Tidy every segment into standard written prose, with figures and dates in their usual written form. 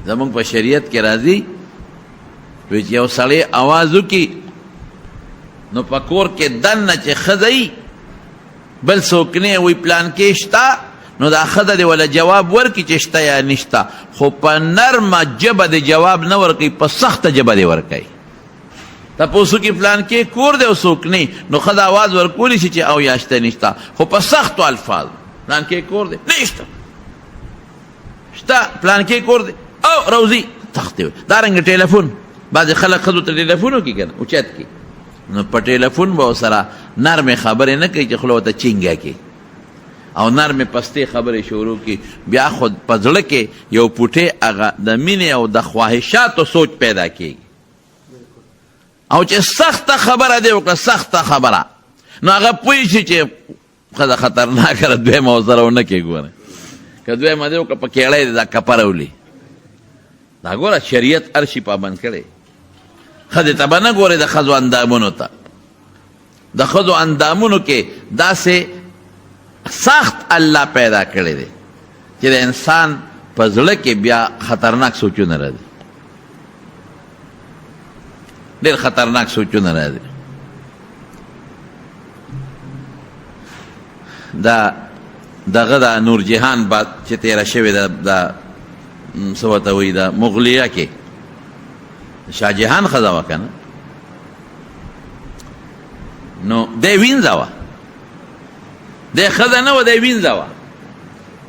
زمونږ په شریعت کې راځي وی چې یو سړی اواز وکړي نو په کور کې دننه چې ښځه وي بل څوک نه وي پلان کې شته، نو دا ښځه دې وله جواب ورکړي چې شته یا نشته، خو په نرمه ژبه دې جواب نه ورکوي، په سخته ژبه دې ورکوي. تپوس وکړي پلان کې کور دی او څوک نه، نو ښځه اواز ورکولی شي چې او یا شته نشته، خو په سختو الفاظو، پلان کې کور دی نشته، شته پلان کې کور دی او روزي تختې وي. دارنګه ټلیفون، بعضې خلک ښځو ته ټلیفون وکړي که نه اوچت کړي، نو په ټلیفون به ورسره نرمې خبرې نه کوي چې خوله ورته چینګه کړي او نرمې پستې خبرې شروع کړي، بیا خو په زړه کې یو پوټی هغه د مینې او د خواهشاتو سوچ پیدا کېږي. او چې سخته خبره دې وکړه، سخته خبره، نو هغه پوه شي چې ښځه خطرناکه ده، دویمه ورسره ونه کړي. ګوره که دویمه دې وکړه په کېړۍ دې دا کپره ولي. دا ګوره شریعت هر شي پابند کړی، ښځې ته به نه ګورې د ښځو اندامونو ته، د ښځو اندامونو کې داسې سخت الله پیدا کړی دی چې د انسان په زړه کې بیا خطرناک سوچونه راځي، ډېر خطرناک سوچونه راځي. دا دغه د نور جهان بعد چې تېره شوې ده، دا څه ورته وایي، دا مغلیه کې شاه جهان ښځه وه که نه، نو دی وینځه وه، دی ښځه نه وه، دی وینځه وه.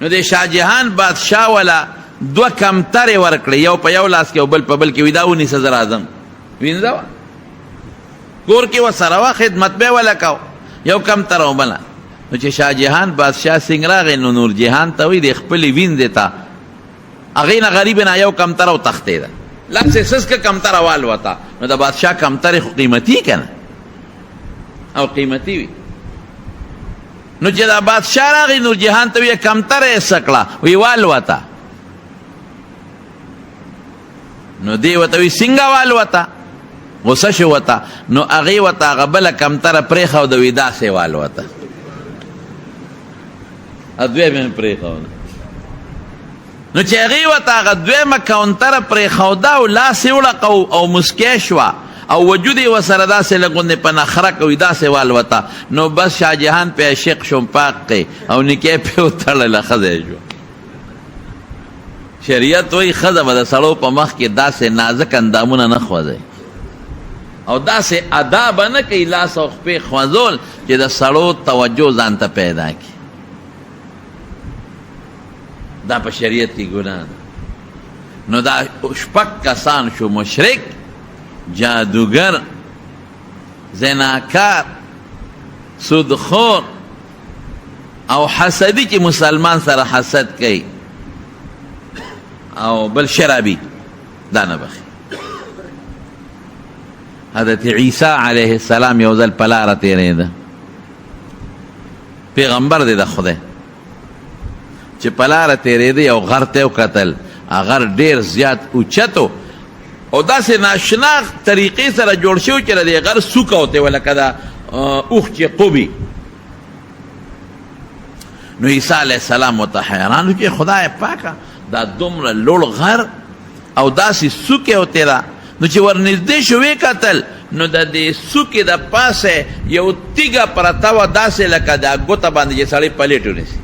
نو د شاه جهان بادشاه ولا دوه کمترې ورکړې، یو په یو لاس کې او بل په بل کې، وي دا ونیسه زه راځم. وینځه وه، کور کې ورسره وه، خدمت به یې وله کاو، یو کمتره او بله. نو چې شاه جهان بادشاه څنګه راغی نو نور جهان ته وایي د خپلې وینځې ته، هغې نه غریب نه یو کمتره وتښتېده، لاس یې سس که کمتره والوته. نو د بادشاه کمترې خو قیمتي که نه، او قیمتي وي. نو چې دا بادشاه راغی نور جهان ته وایي کمتره یې څه کړه، وایي والوته. نو دی ورته وایي څنګه والوته، غوسه شو ورته. نو هغې ورته هغه بله کمتره پرېښوده، وایي داسې والوته، دویمه یې پرېښوده. نو چې هغې ورته هغه دویمه کونتره پرېښوده او لاس یې وړقو او موسکی شوه او وجود یې ورسره داسې لږ غوندې په نخره کوي، داسې والوته. نو بس شاه جهان پې عاشق شو، پاک دی او نکاح پې وتړله، ښځه یې شوه. شریعت وایي ښځه به د سړو په مخ کې داسې نازک اندامونه نه خوځوي او داسې ادا به نه کوي لاس او خپې خوځول چې د سړو توجه ځان ته پیدا کړي. دا په شریعت کې ګناه ده. نو دا شپږ کسان شو، مشرک، جادوګر، زناکار، سودخور او حسدی چې مسلمان سره حسد کوي، او بل شرابي، دا نه بخي. حضرت عیسی علیه السلام یو ځل په لاره تېرېده، پیغمبر دی د خدای، چې په لاره تېرېده یو غر ته وکتل، غر ډېر زیات اوچتو او داسې ناشنا طریقې سره جوړ شوی چې د دې غر څوکه وتې وه لکه د اوښ چې قوبي. نو عیسی علیه السلام ورته حیران شو چې خدای پاکه دا دومره لوړ غر او داسې څوکې وتې ده. نو چې ورنږدې شو ویې کتل، نو د دې څوکې د پاسه یو تیږه پرته وه داسې لکه دا ګوته باندې چې سړی پلیټ ونیسي.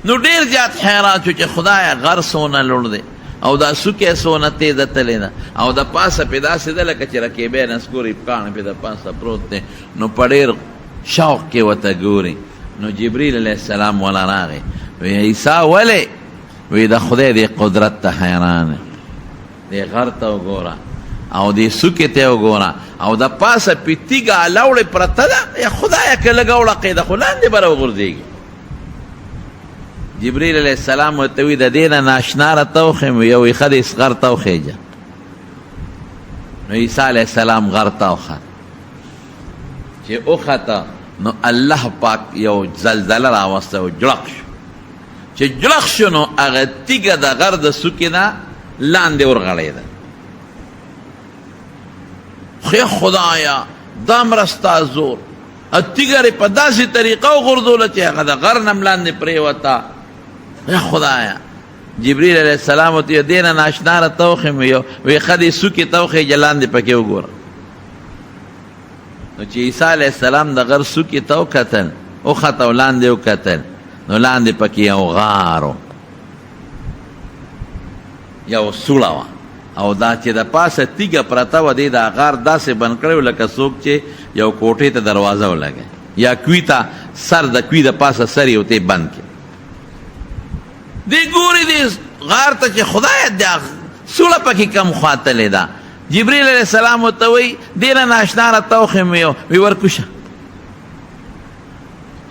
نو ډیر زیات حیران شو چې خدای غر څونه لوړ دی او دا څوکې څونه تیزه تلې ده او د پاسه پې داسې ده لکه چې رکیبی نسکوري پاڼې پې د پاسه پروت دی. نو په ډېر شوق کې ورته ګوري. نو جبریل علیه السلام ولا راغی، وی عیسی ولې؟ وی د خدای دې قدرت ته حیران، دې غر ته وګوره او دې څوکې ته وګوره او د پاسه پې تیږه الاوړې پرته ده، یا خدایه که لږه وړقېده خو لاندې به راوغورځېږي. جبریل علیه السلام ورته وی د دې نه ناشنا راته وښیم، یو وی ښه دی غر ته وخېژه. نو عیسی علیه السلام غر ته وخت، چې وخته نو الله پاک یو زلزله راوسته او جړق شو. چې جړق شو نو هغه تیږه د غر د څوکې نه لاندې ورغړېده. خې خدایا دا مرستا زور، تیږه یې په داسې طریقه وغورځوله چې هغه د غر نه هم لاندې پرېوته. یا خدایا جبرئیل علیه السلام ورته دې نه ناشنا راته وښیم، یو وی ښه دې څوکې ته وخېژه، لاندې پکې وګوره. نو چې عیسی علیه السلام د غر څوکې ته وکتل، وخته او لاندې وکتل، نو لاندې پکې یو غار و، یو سوړه وه، او دا چې د پاسه تیږه پرته وه، دې دا غار داسې بند کړی و لکه څوک چې یو کوټې ته دروازه ولګوي یا کوی ته سر د کوی د پاسه سر یې ورته بند کړي. دی ګوري دې غار ته چې خدای دا سوړه پکې کم خوا تللې ده. جبرئیل علیه السلام ورته وایي دې نه ناشنا راته وښیم، وی ورکوشه.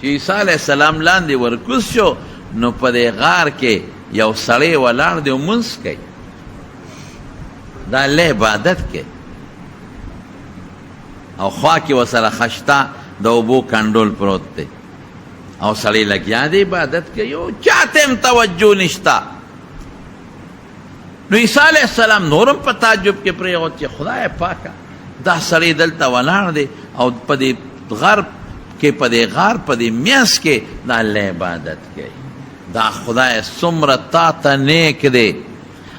چې عیسی علیه السلام لاندې ورکوز شو، نو په دې غار کې یو سړی ولاړ دی او لمونځ کوي، د الله عبادت کوي، او خوا کې ورسره خشته د اوبو کنډول پروت دی، او سړی لګیا دی عبادت کوي او چاته هم توجه نشته. نو عیسی علیه السلام نور هم په تعجب کې پرېښود چې خدای پاکه دا سړی دلته ولاړ دی او په دې غر کې، په دې غار په دې میاس کې د الله عبادت کوي، دا خدای څومره تا ته نیک دی،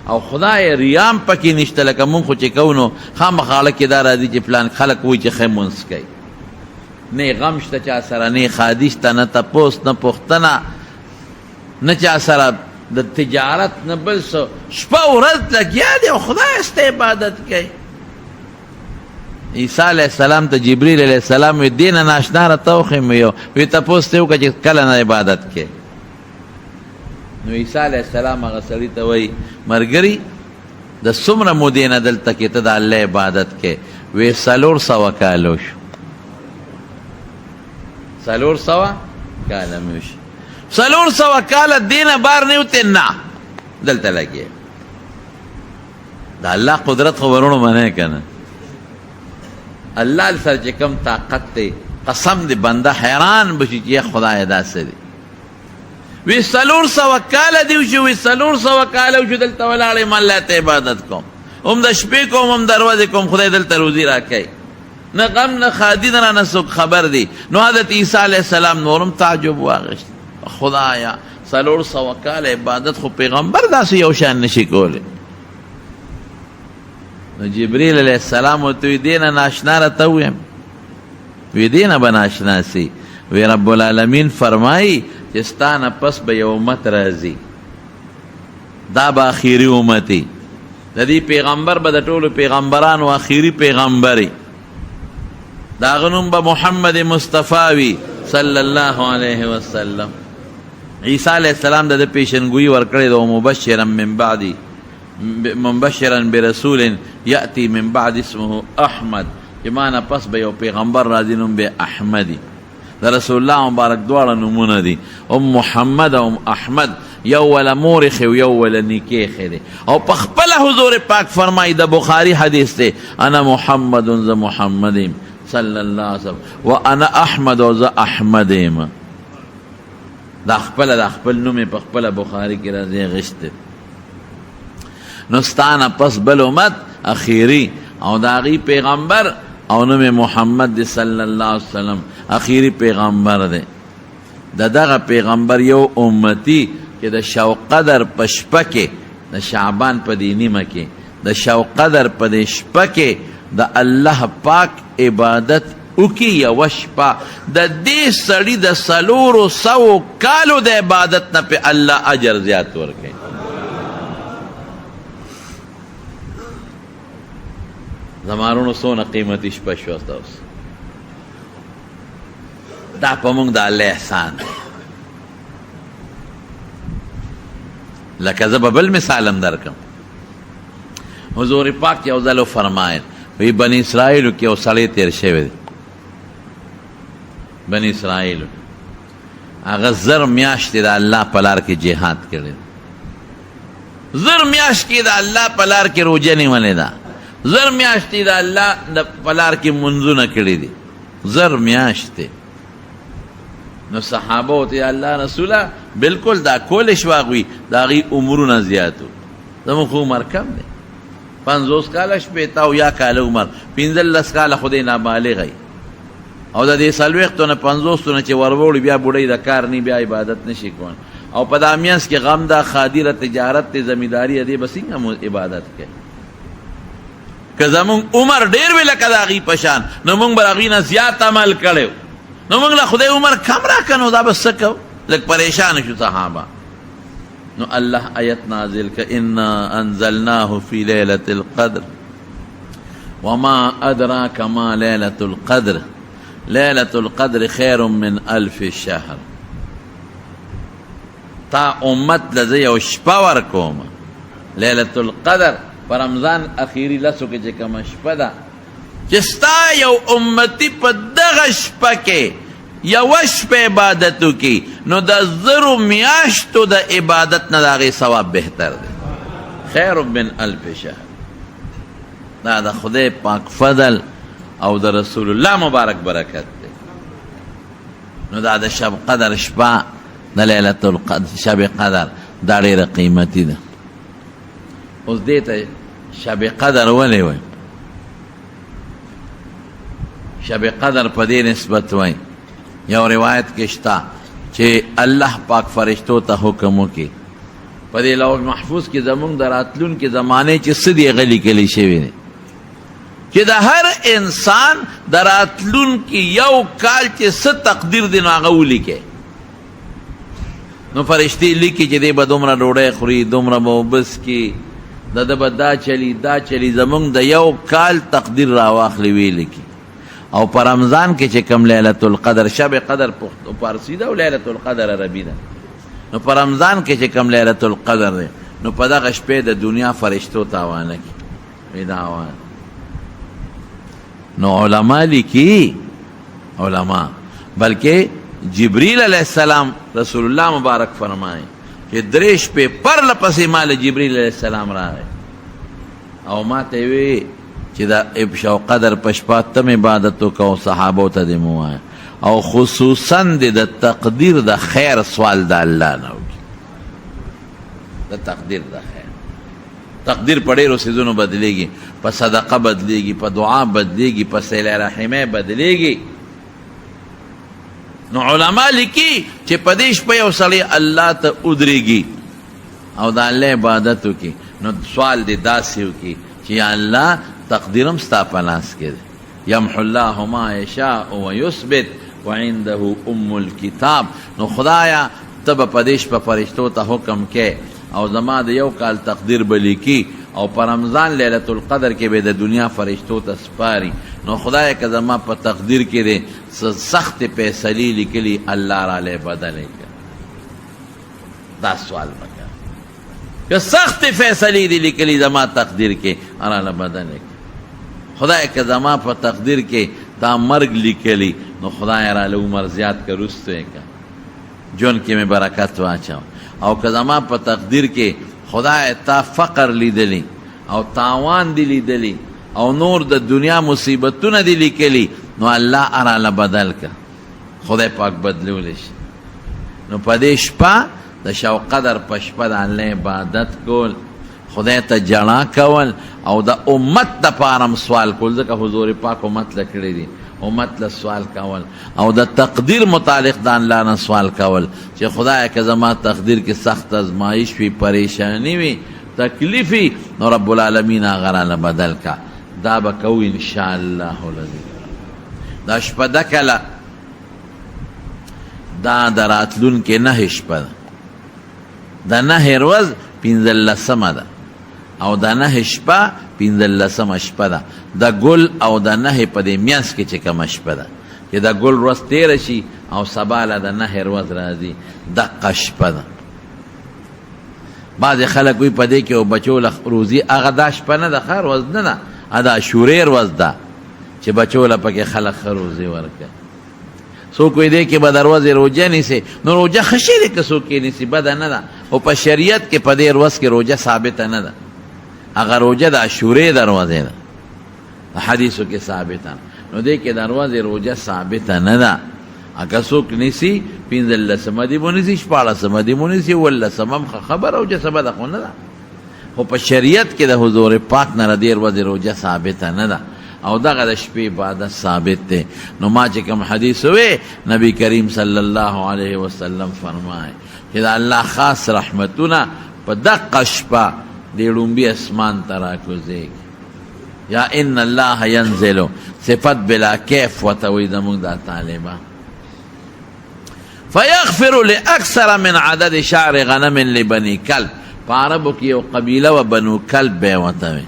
او خدای ریام پکې نشته. لکه مونږ خو چې کوو نو خامخا اړه کې دا راځي چې پلان خلک وایي چې ښه لمونځ کوي، نه غم شته چا سره، نه ښادي شته، نه تپوس، نه پوښتنه، نه چا سره د تجارت، نه بل څه، شپه ورځ لګیا دی او خدای ستا عبادت کوي. عیسی علیه السلام ته جبرئیل علیه السلام وی دې نه ناشنا راته وښیم، یو وی تپوس ترې وکړه چې کله نه عبادت کوي. نو عیسی علیه السلام هغه سړي ته وایي مرګري د څومره مودې نه دلته کې ته د الله عبادت کوې؟ وی 400 کاله وشو، 400 کاله مې وشو، 400 کاله دې نه بار نه وتې، نه دلته لګې. د الله قدرت خو ورونو منې که نه؟ الله سره چې کوم طاقت دی، قسم دی بنده حیران به شي چې خدای دا څه دی. وی 400 کاله دی وشو، وی 400 کاله وشو دلته ولاړ یم، الله ته عبادت کوم، هم د شپې کوم هم د ورځې کوم، خدای دلته روزي راکوي، نه غم نه ښادي نه رانه څوک خبر دی. نو حضرت عیسی علیه السلام نور هم تعجب واغښت، خدایا 400 کاله عبادت خو پیغمبر داسې یو شان نشي کولی. نو جبرئیل علیه السلام ورته وایي دې نه ناشنا راته ووایم، وی دې نه به ناشنا سي. وی رب العالمین فرمایي چې ستا نه پس به یو امت راځي، دا به اخیري امتي، د دې پیغمبر به د ټولو پیغمبرانو اخیري پیغمبري، د هغه نوم به محمد مصطفی وي صلی الله علیه وسلم. عیسی علیه السلام د ده پیشنګویي ورکړې ده، ومبشرا من بعدي مبشرا برسول یأتی من بعد اسمه احمد، چې ما نه پس به یو پیغمبر راځي نوم به احمدي. د رسول الله مبارک دواړه نومونه دي، ام محمد او ام احمد، یو وله مور ایښی او یو وله نیکه ایښی دی. او په خپله حضور پاک فرمایي، د بخاري حدیث دی، انا محمد، زه محمد یم صلی الله علیه وسلم، وانا احمد، او زه احمد یم. دا خپله دا خپل نوم یې په خپله بخاري کې راځي غشتی. نو ستا نه پس بل امت اخیری او د هغې پیغمبر او نوم یې محمد دی صلی الله علیه وسلم، اخیری پیغمبر دی. د دغه پیغمبر یو امتی چې د شوقدر په شپه کې، د شعبان په دې نیمه کې، د شوقدر په دې شپه کې د الله پاک عبادت وکړي یوه شپه، د دې سړي د 400 کالو د عبادت نه پې الله اجر زیات ورکوي. زما وروڼو څونه قیمتي شپه شوه تاسو، دا په موږ د الله احسان دی. لکه زه به بل مثال هم درکړم. حضور پاک یو ځل وفرمایل، وی بنی اسرائیلو کې یو سړی تیر شوی دی، بنی اسرائیلو هغه 1000 میاشتې د الله په لار کې جهاد کړی، 1000 میاشتې د الله په لار کې روژه نیولې ده، 1000 میاشتې د الله په لار کې لمونځونه کړي دي، 1000 میاشتې. نو صحابه ورته الله رسوله بالکل دا کولی شو هغوی، د هغوی عمرونه زیات وو، زموږ خو عمر کم دی، 50 کاله، 60 او یا کاله عمر، 15 کاله خو دی نابالغه وي، او د دې 40 نه 50 نه چې وروړي بیا بوډۍ د کار نه، بیا عبادت نشي کولی. او په دا میانس کې غم ده، ښادي ده، تجارت دی، زمینداري ده، دی به څنګه عبادت کوي؟ که زمونږ عمر ډېر وي لکه د هغوی په شان، نو مونږ به د هغوی نه زیات عمل کړی، نو مونږ له خدای عمر کم راکړ، نو دا به څه کوو؟ لږ پریشان شو صحابه. نو الله آیت نازل کړ، انا انزلناه فی لیلة القدر وما ادراک ما لیلة القدر لیلة القدر خیر من الف شهر. تا امت له زه یو شپه ورکوم، لیلة القدر په رمضان اخیری لسو کې چې کومه شپه ده، چې ستا یو امتی په دغه شپه کې یوه شپه عبادت وکړي، نو د زرو میاشتو د عبادت نه د هغې ثواب بهتر دی، خیر من الف شهر. دا د خدای پاک فضل او د رسول الله مبارک برکت دی. نو دا د شب قدر شپه، د لیلة القدر شب قدر، دا ډېره قیمتي ده. اوس دې ته شب قدر ولې وایي؟ شب قدر په دې نسبت وایي، یو روایت کې شته چې الله پاک فرشتو ته حکم وکړي، په دې لوح محفوظ کې زمونږ د راتلونکې زمانې چې څه دي هغه لیکلی شوي دي، چې د هر انسان د راتلونکي یو کال چې څه تقدیر دی نو هغه ولیکي. نو فرشتې لیکي چې دی به دومره ډوډۍ خوري، دومره به اوبه څکي، د ده به دا چلي دا چلي، زمونږ د یو کال تقدیر راواخلي ویې لیکي. او په رمضان کې چې کوم لیلة القدر، شب قدر پښتو فارسي ده او لیلة القدر عربي ده، نو په رمضان کې چې کوم لیلة القدر دی، نو په دغه شپې د دنیا فرشتو ته حواله کړي، وی دا حواله. نو علما لیکي، علما بلکې جبريل علیه السلام رسول الله مبارک فرمایي چې درې شپې پرله پسې ما له جبريل علیه السلام راغی او ما ته وی چې د ابشا قدر په شپه تم عبادت وکړه او صحابو ته دې مو وایه، او خصوصا دې د تقدیر د خیر سوال د الله نه وکړي. د تقدیر د خیر، تقدیر په ډېرو څیزونو بدلېږي، په صدقه بدلېږي، په دعا بدلېږي، په صله رحمۍ بدلېږي. نو علما لیکي چې په دې شپه یو سړی الله ته ودرېږي او د الله عبادت وکړي، نو سوال دې داسې وکړي چې یا الله تقدیر هم ستا په لاس کې دی، یمحو الله ما یشاء ویثبت وعنده ام الکتاب. نو خدایا ته به په دې شپه فرشتو ته حکم کې او زما د یو کال تقدیر به لیکي او په رمضان لیلة القدر کې به د دنیا فرشتو ته سپاري. نو خدای که زما په تقدیر کې دې څه سختې فیصلې لیکلي، الله راله بدلې کړه. دا سوال به کوه که سختې فیصلې دې لیکلي زما تقدیر کې، راله بدلې کړه. خدای که زما په تقدیر کې تا مرګ لیکلی، نو خدای راله عمر زیات که، وروستو یې که، ژوند کې مې برکت واچو. او که زما په تقدیر کې خدای تا فقر لیدلی او تاوان دی لیدلی او نور د دنیا مصیبتونه دی لیکلی، نو الله راله بدل که، خدای پاک بدلولی شي. نو په دې شپه د شب قدر په شپه د الله عبادت کول، خدای ته ژړا کول او د امت دپاره هم سوال کول، ځکه حضور پاک امت له کړی دی، امت له سوال کول او د تقدیر متعلق د الله نه سوال کول چې خدای که زما تقدیر کې سخت ازمایش وي، پریشانی وي، تکلیف وي، نو رب العالمین هغه راله بدل کا. دا به کوو ان شاء الله العزیز. دا شپه ده کله؟ دا د راتلونکې نهې شپه ده، د نهې ورځ پنځلسمه ده او د نهې شپه پنځلسمه شپه ده. د ګل او د نهې په دې مینځ کې چې کومه شپه ده، چې د ګل ورځ تېره شي او سبا له د نهې ورځ راځي، دقه شپه ده. بعضې خلک وایي په دې کې او بچو له روزي، هغه دا شپه نه ده، ښه ورځ نه ده، دا عاشورې ورځ ده چې بچو له پکې خلک ښه روزي ورکوي. څوک وایي دې کې به د ورځې روژه نیسي، نو روژه ښه شی دی که څوک یې نیسي، بده نه ده، خو په شریعت کې په دې ورځ کې روژه ثابته نه ده. هغه روژه د عاشورې د ورځې ده، حدیثو کې ثابته، نو دې کې د ورځې روژه ثابته نه ده. که څوک نیسي پنځلسمه دې ونیسي، شپاړسمه دې ونیسي، اوولسمه هم ښه خبره روژه څه بده خو نه ده، خو په شریعت کې د حضور پاک نه د دې ورځې روژه ثابته نه ده او دغه د شپې عبادت ثابت دی. نو ما چې کوم حدیث وې، نبی کریم صلی الله علیه وسلم فرمایي چې د الله خاص رحمتونه په دقه شپه د ړومبي اسمان ته راکوزېږي. یا ان الله ينزل صفت بلا کیف وته وایي زموږ دا طالبان. فیغفر لاکثر من عدد شعر غنم لبني کلب. په عربو کې یو قبیله وه، بنو کلب به یې ورته ویل.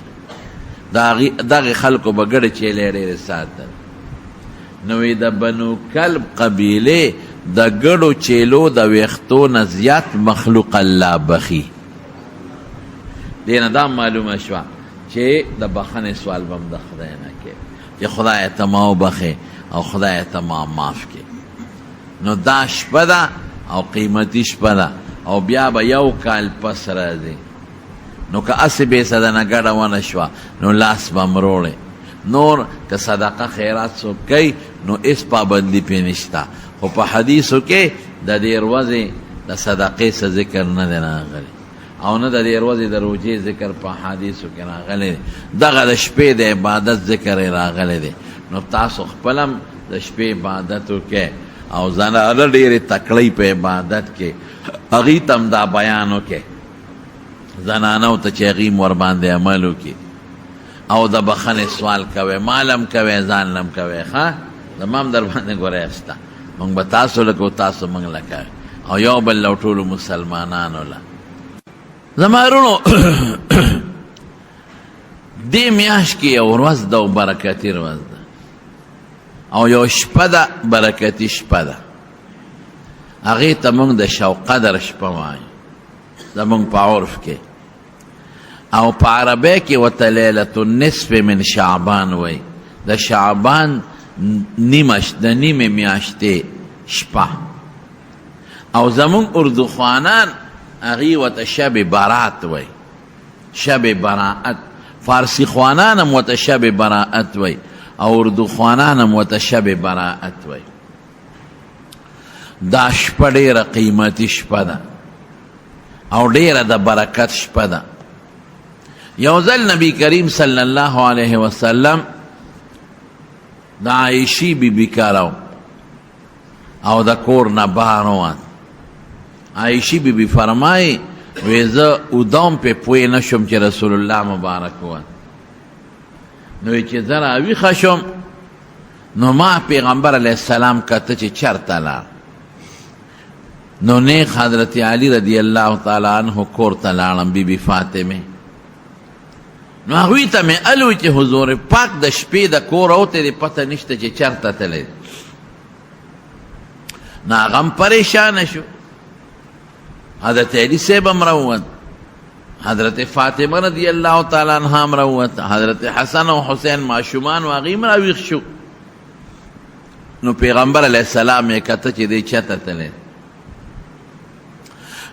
دغې خلکو به ګړې چیلې ډېرې ساتل. نو وی د بنو کلب قبیلې د ګړو چیلو د ویښتو نه زیات مخلوق الله بخي. دې نه دا معلومه شوه چې د بخښنې سوال به هم د خدای نه کوې چې خدایه ته ما وبخښې او خدایه ته ما معاف کړې. نو دا شپه ده او قیمتي شپه ده او بیا به یو کال پس راځي. نو که هسې بې څه نه ګډه ونه شوه نو لاس به مروړې. نور که صدقه خیرات څوک کوي نو هېڅ پابندي پرې نشته، خو په حدیثو کې د دې ورځې د صدقې څه ذکر نه دی راغلی او نه د دې ورځې د روژې ذکر په حدیثو کې راغلی دی. دغه د شپې د عبادت ذکر یې راغلی دی. نو تاسو خپل هم د شپې عبادت وکړئ او زنانه ډېرې تکړه په عبادت کې، هغوی ته هم دا بیان وکړئ، زنانو ته چې هغوی هم ورباندې عمل وکړي او د بخښنې سوال کوئ، مال هم کوئ، ځان له هم کوئ. ښه زما هم در باندې ګوره شته، موږ به تاسو له کوو، تاسو موږ له کوئ او یو بل له ټولو مسلمانانو له. زما وروڼو، دې میاشت کې یو ورځ ده او برکتي ورځ ده او یو شپه ده، برکتي شپه ده. هغې ته موږ د شوقدر شپه وایو زموږ په عرف کې، او په عربی کې ورته لیلة النصف من شعبان وایي، د شعبان نیمه د نیمې میاشتې شپه. او زموږ اردو خوانان هغوی ورته شب برات وایي، شب براءت. فارسی خوانان هم ورته شب براءت وایي او اردو خوانان هم ورته شب براءت وایي. دا شپه ډېره قیمتي شپه ده او ډېره د برکت شپه ده. یو ځل نبی کریم صلی الله علیه وسلم د عایشې بیبي کره او د کور نه بهر ووت. عایشې بیبي فرمایي وی زه اوده هم پرې پوه نه شوم چې رسول الله مبارک ووت. نو چې زه راویښه شوم نو ما پیغمبر علیه السلام کته چې چرته لاړ. نو نیغ حضرت علی رضی الله تعالی عنه کور ته لاړم، بی بی فاطمه. نو هغوی ته مې الو چې حضور پاک د شپې د کور اوته دی، پته نشته چې چرته تللی. نو هغه هم پریشانه شو. حضرت علی صاحب هم راووت، حضرت فاطمه رضی الله تعالی عنها هم راووت، حضرت حسن او حسین ماشومان و هغوی هم راویښ شو. نو پیغمبر علیه السلام یې کته چې دی چېرته تللی.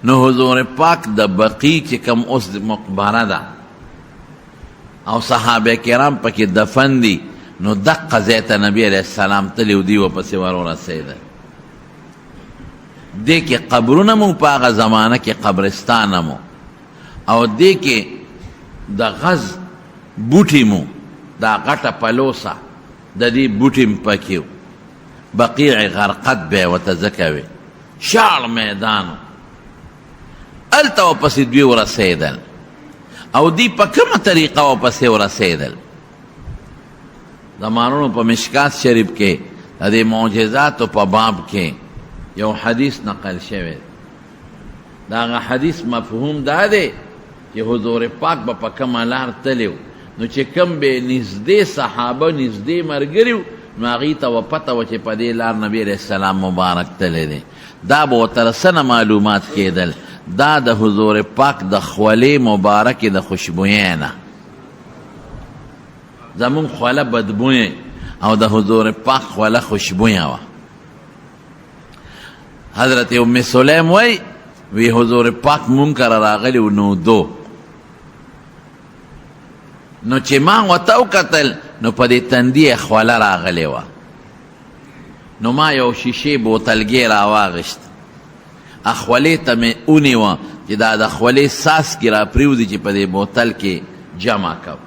نو حضور پاک د بقیع چې کوم اوس مقبره ده او صحابه کرام پکې دفن دي، نو دقه ځای ته نبی علیه السلام تللی او دوی ورپسې ور ورسېدل. دې کې قبرونه مو په هغه زمانه کې قبرستان مو، او دې کې د غز بوټي مو، دا غټه پلوسه د دې بوټي هم پکې و، بقیع غرقد به یې ورته ځکه وي، شاړ میدان و. هلته ورپسې دوی ورسېدل او دوی په کومه طریقه ورپسې ورسېدل. د مارونو په مشکات شریف کې د دې معجزاتو په باب کې یو حدیث نقل شوی دی. د هغه حدیث مفهوم دا دی چې حضور پاک به په کومه لار تللی و، نو چې کوم به نږدې صحابه نږدې ملګري وو نو هغوی ته به پته وه چې په دې لار نبی علیه السلام مبارک تللی دی. دا به ورته څه نه معلومات کېدل، دا د حضور پاک د خولې مبارکې د خوشبویۍ نه. زمونږ خوله بدبویه او د حضور پاک خوله خوشبویه وه. حضرت ام سلیم وای وی حضور پاک مونږ کره راغلی و نو دو، نو چې ما ورته وکتل نو په دې تندي یې خوله راغلې وه. نو ما یو شیشې بوتلګی راواغېست، خولې ته مې ونیوه چې دا د خولې څاڅکي راپرېوځي چې په دې بوتل کې جمع کړم.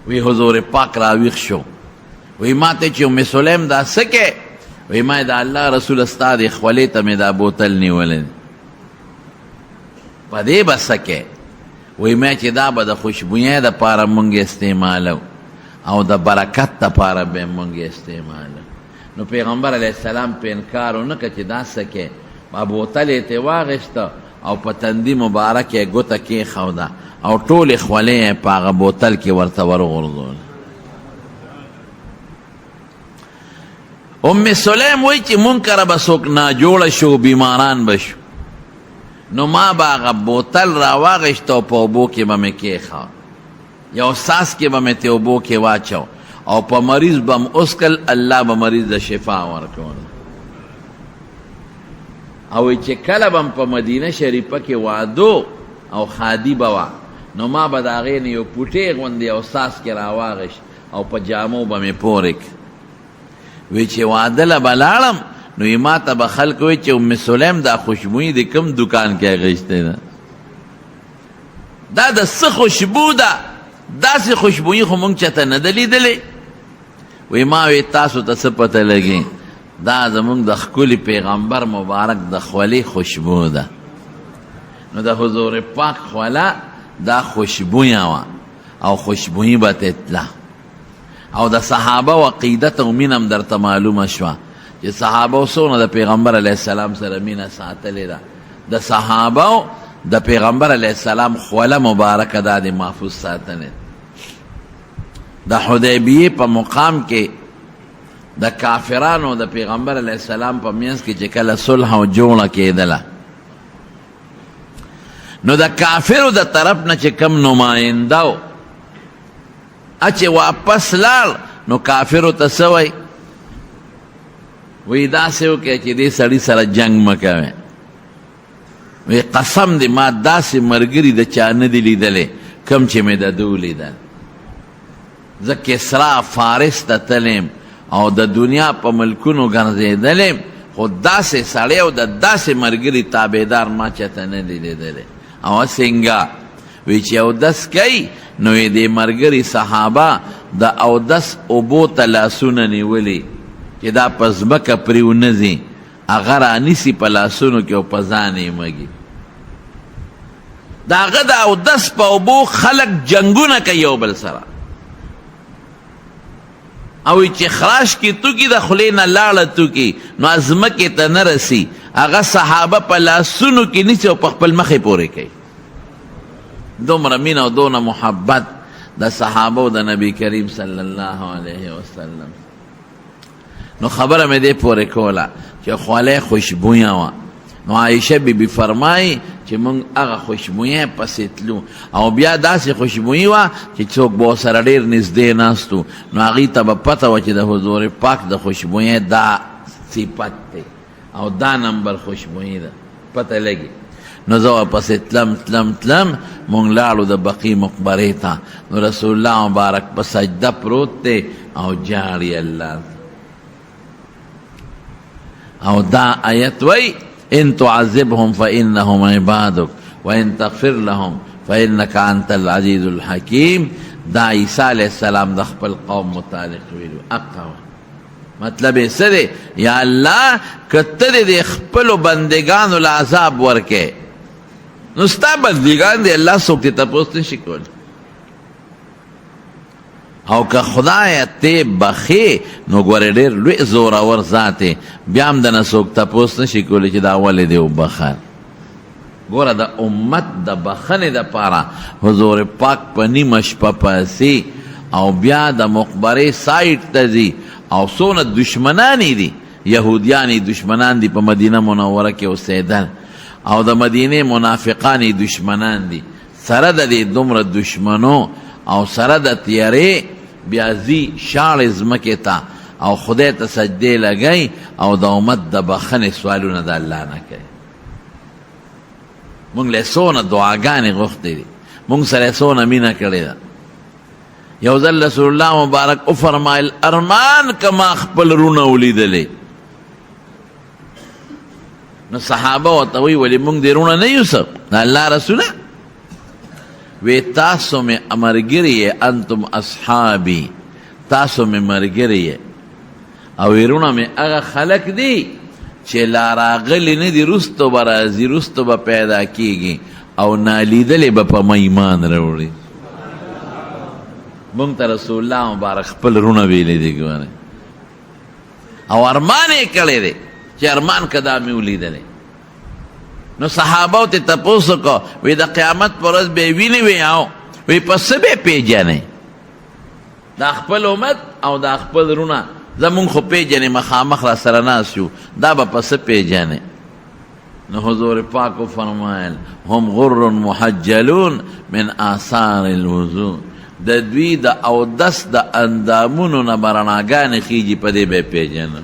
وی حضور پاک راویښ شو، وی ما ته چې ام سلیم دا څه کې؟ وی ما د الله رسول ستا د خولې ته مې دا بوتل نیولی دی، په دې به څه کوې؟ وی ما چې دا به د خوشبویۍ دپاره مونږ استعمالو او د برکت دپاره به مونږ استعمالو. نو پیغمبر علیه السلام په انکار ونه کړ چې دا څه کوې، په بوتل یې ترې واخیسته او په تندي مبارک یې ګوته کېښوده او ټولې خولې یې په هغه بوتل کې ورته وروغورځوله. ام سلیم وایي چې مونږ کره به څوک ناجوړه شو، بیماران به شو، نو ما به هغه بوتل راواخیست او په اوبو کې به مې کېښود، یو څاڅکی به مې ترې اوبو کې واچو او په مریض به م وڅکل، الله به مریض له شفا ورکوله. او چې کله به په مدینه شریفه کې وادو او ښادي به وه، نو ما به د هغې نه یو پوټی غوندې یو څاڅکی راواخیست او په جامو به مې پورې کړ. وی چې واده له به لاړم نو یې ما ته به خلک وایي چې ام سلیم دا خوشبویي د کوم دکان کې اخیستې ده، دا د څه خوشبو ده، داسې خوشبویي خو مونږ چاته نه ده لیدلې. وی ما وی تاسو ته څه پته لګي، دا زمونږ د ښکلي پیغمبر مبارک د خولې خوشبو ده. نو د حضور پاک خوله دا خوشبویه وه او خوشبویي به ترې تله. او د صحابه و عقیدت او مینه هم درته معلومه شوه چې صحابه څونه د پیغمبر علیه السلام سره مینه ساتلې ده. د صحابه د پیغمبر علیه السلام خوله مبارکه دا د محفوظ ساتلې. د حدیبیې په مقام کې د کافرانو د پیغمبر علیه السلام په منځ کې چې کله صلح او جوړه کېدله، نو د کافرو د طرف نه چې کم نماینده و چې واپس لاړ، نو کافرو ته څه وایي؟ وایي داسې وکړئ چې دې سړي سره جنګ مه کوئ. وایي قسم دی ما داسې ملګري د چا نه دي لیدلی کوم چې مې د ده ولیدل. زه کسرا فارس ته تللی او د دنیا په ملکونو ګرځېدلی، خو داسې سړی او د داسې ملګري تابعدار ما چاته نه دی لیدلی. او څنګه وی چې اودس کوي، نو یې دې ملګري صحابه د اودس اوبو ته لاسونه نیولي چې دا په ځمکه پرې ونه ځي، هغه رانیسي په لاسونو کې او په ځان یې مږي. د هغه د اودس په اوبو خلک جنګونه کوي یو بل سره، او چې خراش کې توکي د خولې نه لاړه توکي نو ځمکې ته نه رسي، هغه صحابه په لاسونو کې نیسي او په خپل مخې پورې کوي. دومره مینه او دونه محبت د صحابه د نبی کریم صلی الله علیه وسلم. نو خبره مې دې پورې کوله چې خوله خوشبویه وه. نو عایشه بی بی فرمایي چې مونږ هغه خوشبویه پسې تلو، او بیا داسې خوشبویي وه چې څوک به سره ډېر نږدې ناست وو، نو هغوی ته به پته وه چې د حضور پاک د خوشبویۍ دا صفت دی او دا نمبر خوشبویي ده، پته لګي. نو زه ورپسې تلم تلم تلم، مونږ لاړو د بقیع مقبرې ته، نو رسول الله مبارک په سجده پروت دی او ژاړي الله. او دا آیت وای ان تعذبهم فانهم عبادك وان تغفر لهم فانك انت العزيز الحكيم. دا عیسی علیه السلام د خپل قوم متعلق ویلو. اقوا مطلب یې څه دی؟ یا الله که ته دې خپلو بندګانو له عذاب ورکې، نو ستا بندګان دې الله څوک دې تپوس نه شي کولی، او که خدایه ته بخې نو ګورې ډېر لوی زورور ذات یې، بیا هم دنه څوک تپوس نه شي کولی چې دا ولې دې وبخل. ګوره د امت د بخښنې دپاره حضور پاک په نیمه شپه پاڅي او بیا د مقبرې سایډ ته ځي، او څونه دشمنان یې دي، یهودیان یې دشمنان دي، په مدینه منوره کې اوسېدل، او د مدینې منافقان یې دشمنان دي. سره د دې دومره دشمنو او سره د تیارې بیا ځي شاړې ځمکې ته او خدای ته سجدې لګوي او د امت د بخښنې سوالونه د الله نه کوي. مونږ له څونه دعاګانې غوښتې دي، مونږ سره څونه مینه کړې ده. یو ځل رسول الله مبارک وفرمایل ارمان که ما خپل رونه ولیدلې. نو صحابه ورته وایي ولې مونږ دې رونه نه یو څه؟ د الله رسوله وی تاسو مې ملګري یې، انتم اصحابي، تاسو مې ملګري یې، او وروڼه مې هغه خلک دي چې لا راغلي نه دي، وروسته به راځي، وروسته به پیدا کېږي او نالیدلې به په ما ایمان راوړي. مونږ ته رسول الله مبارک خپل وروڼه ویلي دي، ګوره، او ارمان یې کړی دی چې ارمان که دا مې ولیدلی. نو صحابه ته تپوس وکړو، وی د قیامت پر ورځ به ویني، وی او وی په څه به پېژنې دا خپل امت او دا خپل رونه؟ زمونږ خو پېژنې، مخامخ را سره ناست یو، دا به په څه پېژنې؟ نو حضور پاک فرمایل هم غر محجلون من آثار الوضوء، د دوی د اودس د اندامونو نه به رڼاګانې خیږي، په دې به یې پېژنه.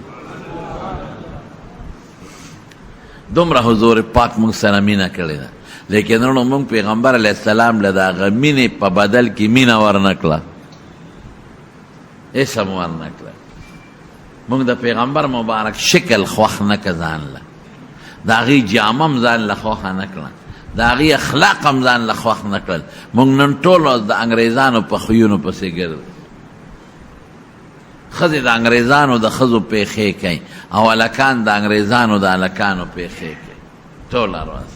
دومره حضور پاک موږ سره مینه کړې ده، لیکن وروڼو موږ پیغمبر علیه السلام له د هغه مینې په بدل کې مینه ورنه کړه، هېڅ هم ورنه کړه. موږ د پیغمبر مبارک شکل خوښ نه که ځان له، د هغې جامه هم ځان له خوښه نه کړه، د هغې اخلاق هم ځان له خوښ نه کړل. موږ نن ټول ورځ د انګریزانو په خویونو پسې ګرځو. ښځې د انګریزانو د ښځو پېښې کوي او هلکان د انګریزانو د هلکانو پېښې کوي ټوله ورځ.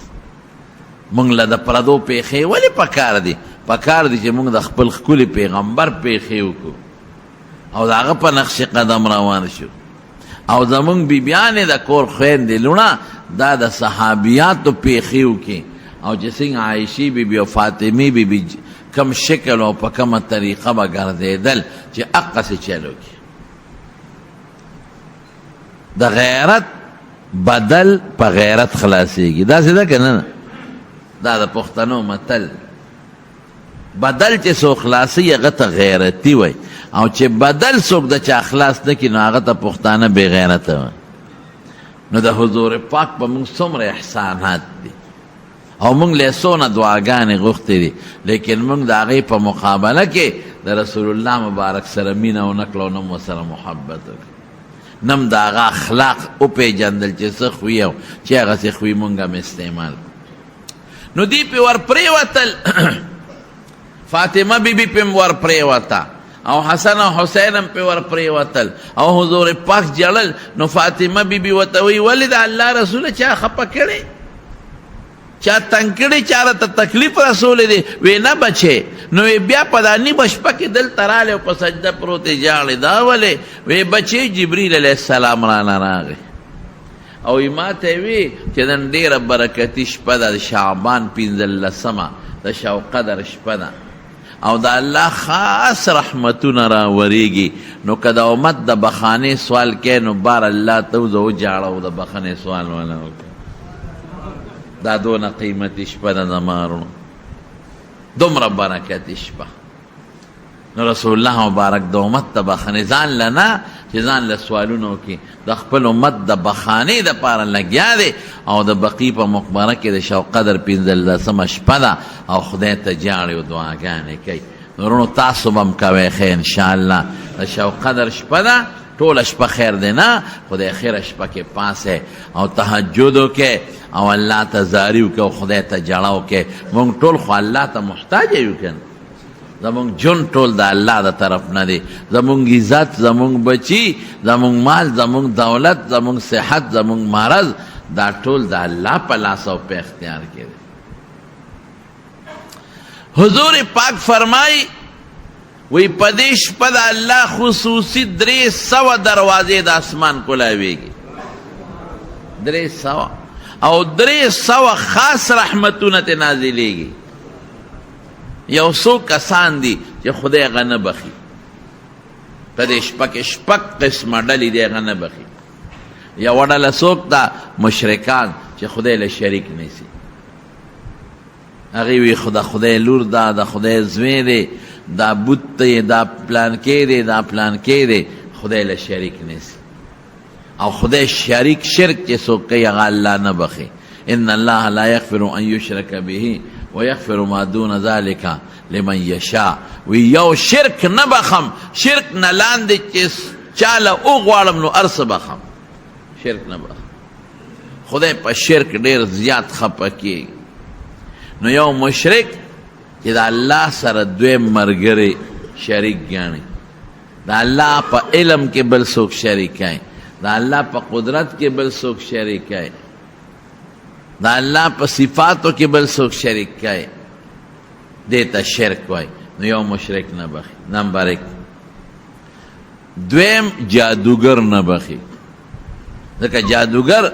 موږ له د پردو پېښې ولې پکار دي؟ پکار دي چې موږ د خپل ښکلي پیغمبر پېښې وکړو او د هغه په نقش قدم روان شو. او زمونږ بیبیانې د کور خویندې لوڼه دا د صحابیاتو پېښې وکړي، او چې څنګه عایشې بي بي او فاطمې بي بي کم شکل او په کومه طریقه به ګرځېدل چې هقسې چل وکړي. د غیرت بدل په غیرت خلاصېږي، داسې ده که نه؟ دا د پښتنو متل، بدل چې څوک خلاصوي هغه ته غیرتي وایي، او چې بدل څوک د چا خلاص نه کړي نو هغه ته پښتانه بې غیرته وایي. نو د حضور پاک په موږ څومره احسانات دي او موږ له څونه دعاګانې غوښتې دي، لیکن موږ د هغې په مقابله کې د رسول الله مبارک سره مینه ونه کړه او نه مو سره محبت وکړ، نه هم د هغه اخلاق وپېژندل چې څه خوی او چې هغسې خوی موږ هم استعمال کړو. نو دی پې ور پرېوتل، فاطمه بی بی پې هم ور پرېوته او حسن او حسین هم پې ور پرېوتل او حضور پاک ژړل. نو فاطمه بی بی ورته وایي ولې د الله رسوله چا خفه کړی، چا تنګ کړی، چا راته تکلیف رسولی دی؟ وی نه بچې. نو وی بیا په دا نیمه شپه کې دلته راغلی او په سجده پروت یې ژاړې، دا ولې؟ وی بچې جبریل علیه السلام رانه راغی او ما ته وی چې نن ډېره برکتي شپه ده، د شعبان 15مه د شب قدر شپه ده او د الله خاص رحمتونه راورېږي، نو که د امت د بخانې سوال کوې نو بار الله ته وځه وژاړه او د بخښنې سوال وله وکړه. دا دونه قیمتي شپه ده زما وروڼو، دومره برکتي شپه. نو رسول الله مبارک د امت د بخښنې ځان له نه چې ځان له سوالونه وکړي، د خپل امت د بخښانې دپاره لګیا دی او د بقیع په مقبره کې د شب قدر 15مه شپه ده او خدای ته ژاړي او دعاګانې کوي. نو وروڼو تاسو به هم کوئ ښه انشاءالله. د شب قدر شپه ده، ټوله شپه خیر دی نه، خو د اخره شپه کې پاسه او تهجد وکړئ او الله ته زاري وکړئ او خدای ته ژړا وکړئ. موږ ټول خو الله ته محتاج یو که نه؟ زمونږ ژوند ټول د الله د طرف نه دی، زمونږ عزت، زمونږ بچي، زمونږ مال، زمونږ دولت، زمونږ صحت، زمونږ مرض، دا ټول د الله په لاس او په اختیار کې دی. حضور پاک فرمای وی په دې شپه د الله خصوصي 300 دروازې د اسمان کولاویږي، 300 او 300 خاص رحمتونه ته نازلېږي. یو څو کسان دي چې خدای هغه نه بخي، په دې شپه کې شپږ قسمه ډلې دي هغه نه بخي. یوه ډله څوک ده؟ مشرکان چې خدای له شریک نیسي، هغې وي خو د خدای لور ده، د خدای زوی دی، دا بت دی، دا پلانکی دی، دا پلانکی دی، خدای له شریک نیسي. او خدای شریک شرک چې څوک کوي هغه الله نه بخي. ان الله لا یغفر ان یشرک به ویغفر ما دون ذلک لمن یشاء. وی یو شرک نه بخم، شرک نه لاندې چې چاله وغواړم نو هر څه بخم، شرک نه بخم. خدای په شرک ډیر زیات خپه کیږي. نو یو مشرک چې د الله سره دویم مرګری شریک ګڼي، د الله په علم کې بل څوک شریک کوي، د الله په قدرت کې بل څوک شریک کوي، د الله په صفاتو کې بل څوک شریک کوي، دې ته شرک وایي. نو یو مشرک نه بخي. نمبر 1. دویم جادوګر نه بخي، ځکه جادوګر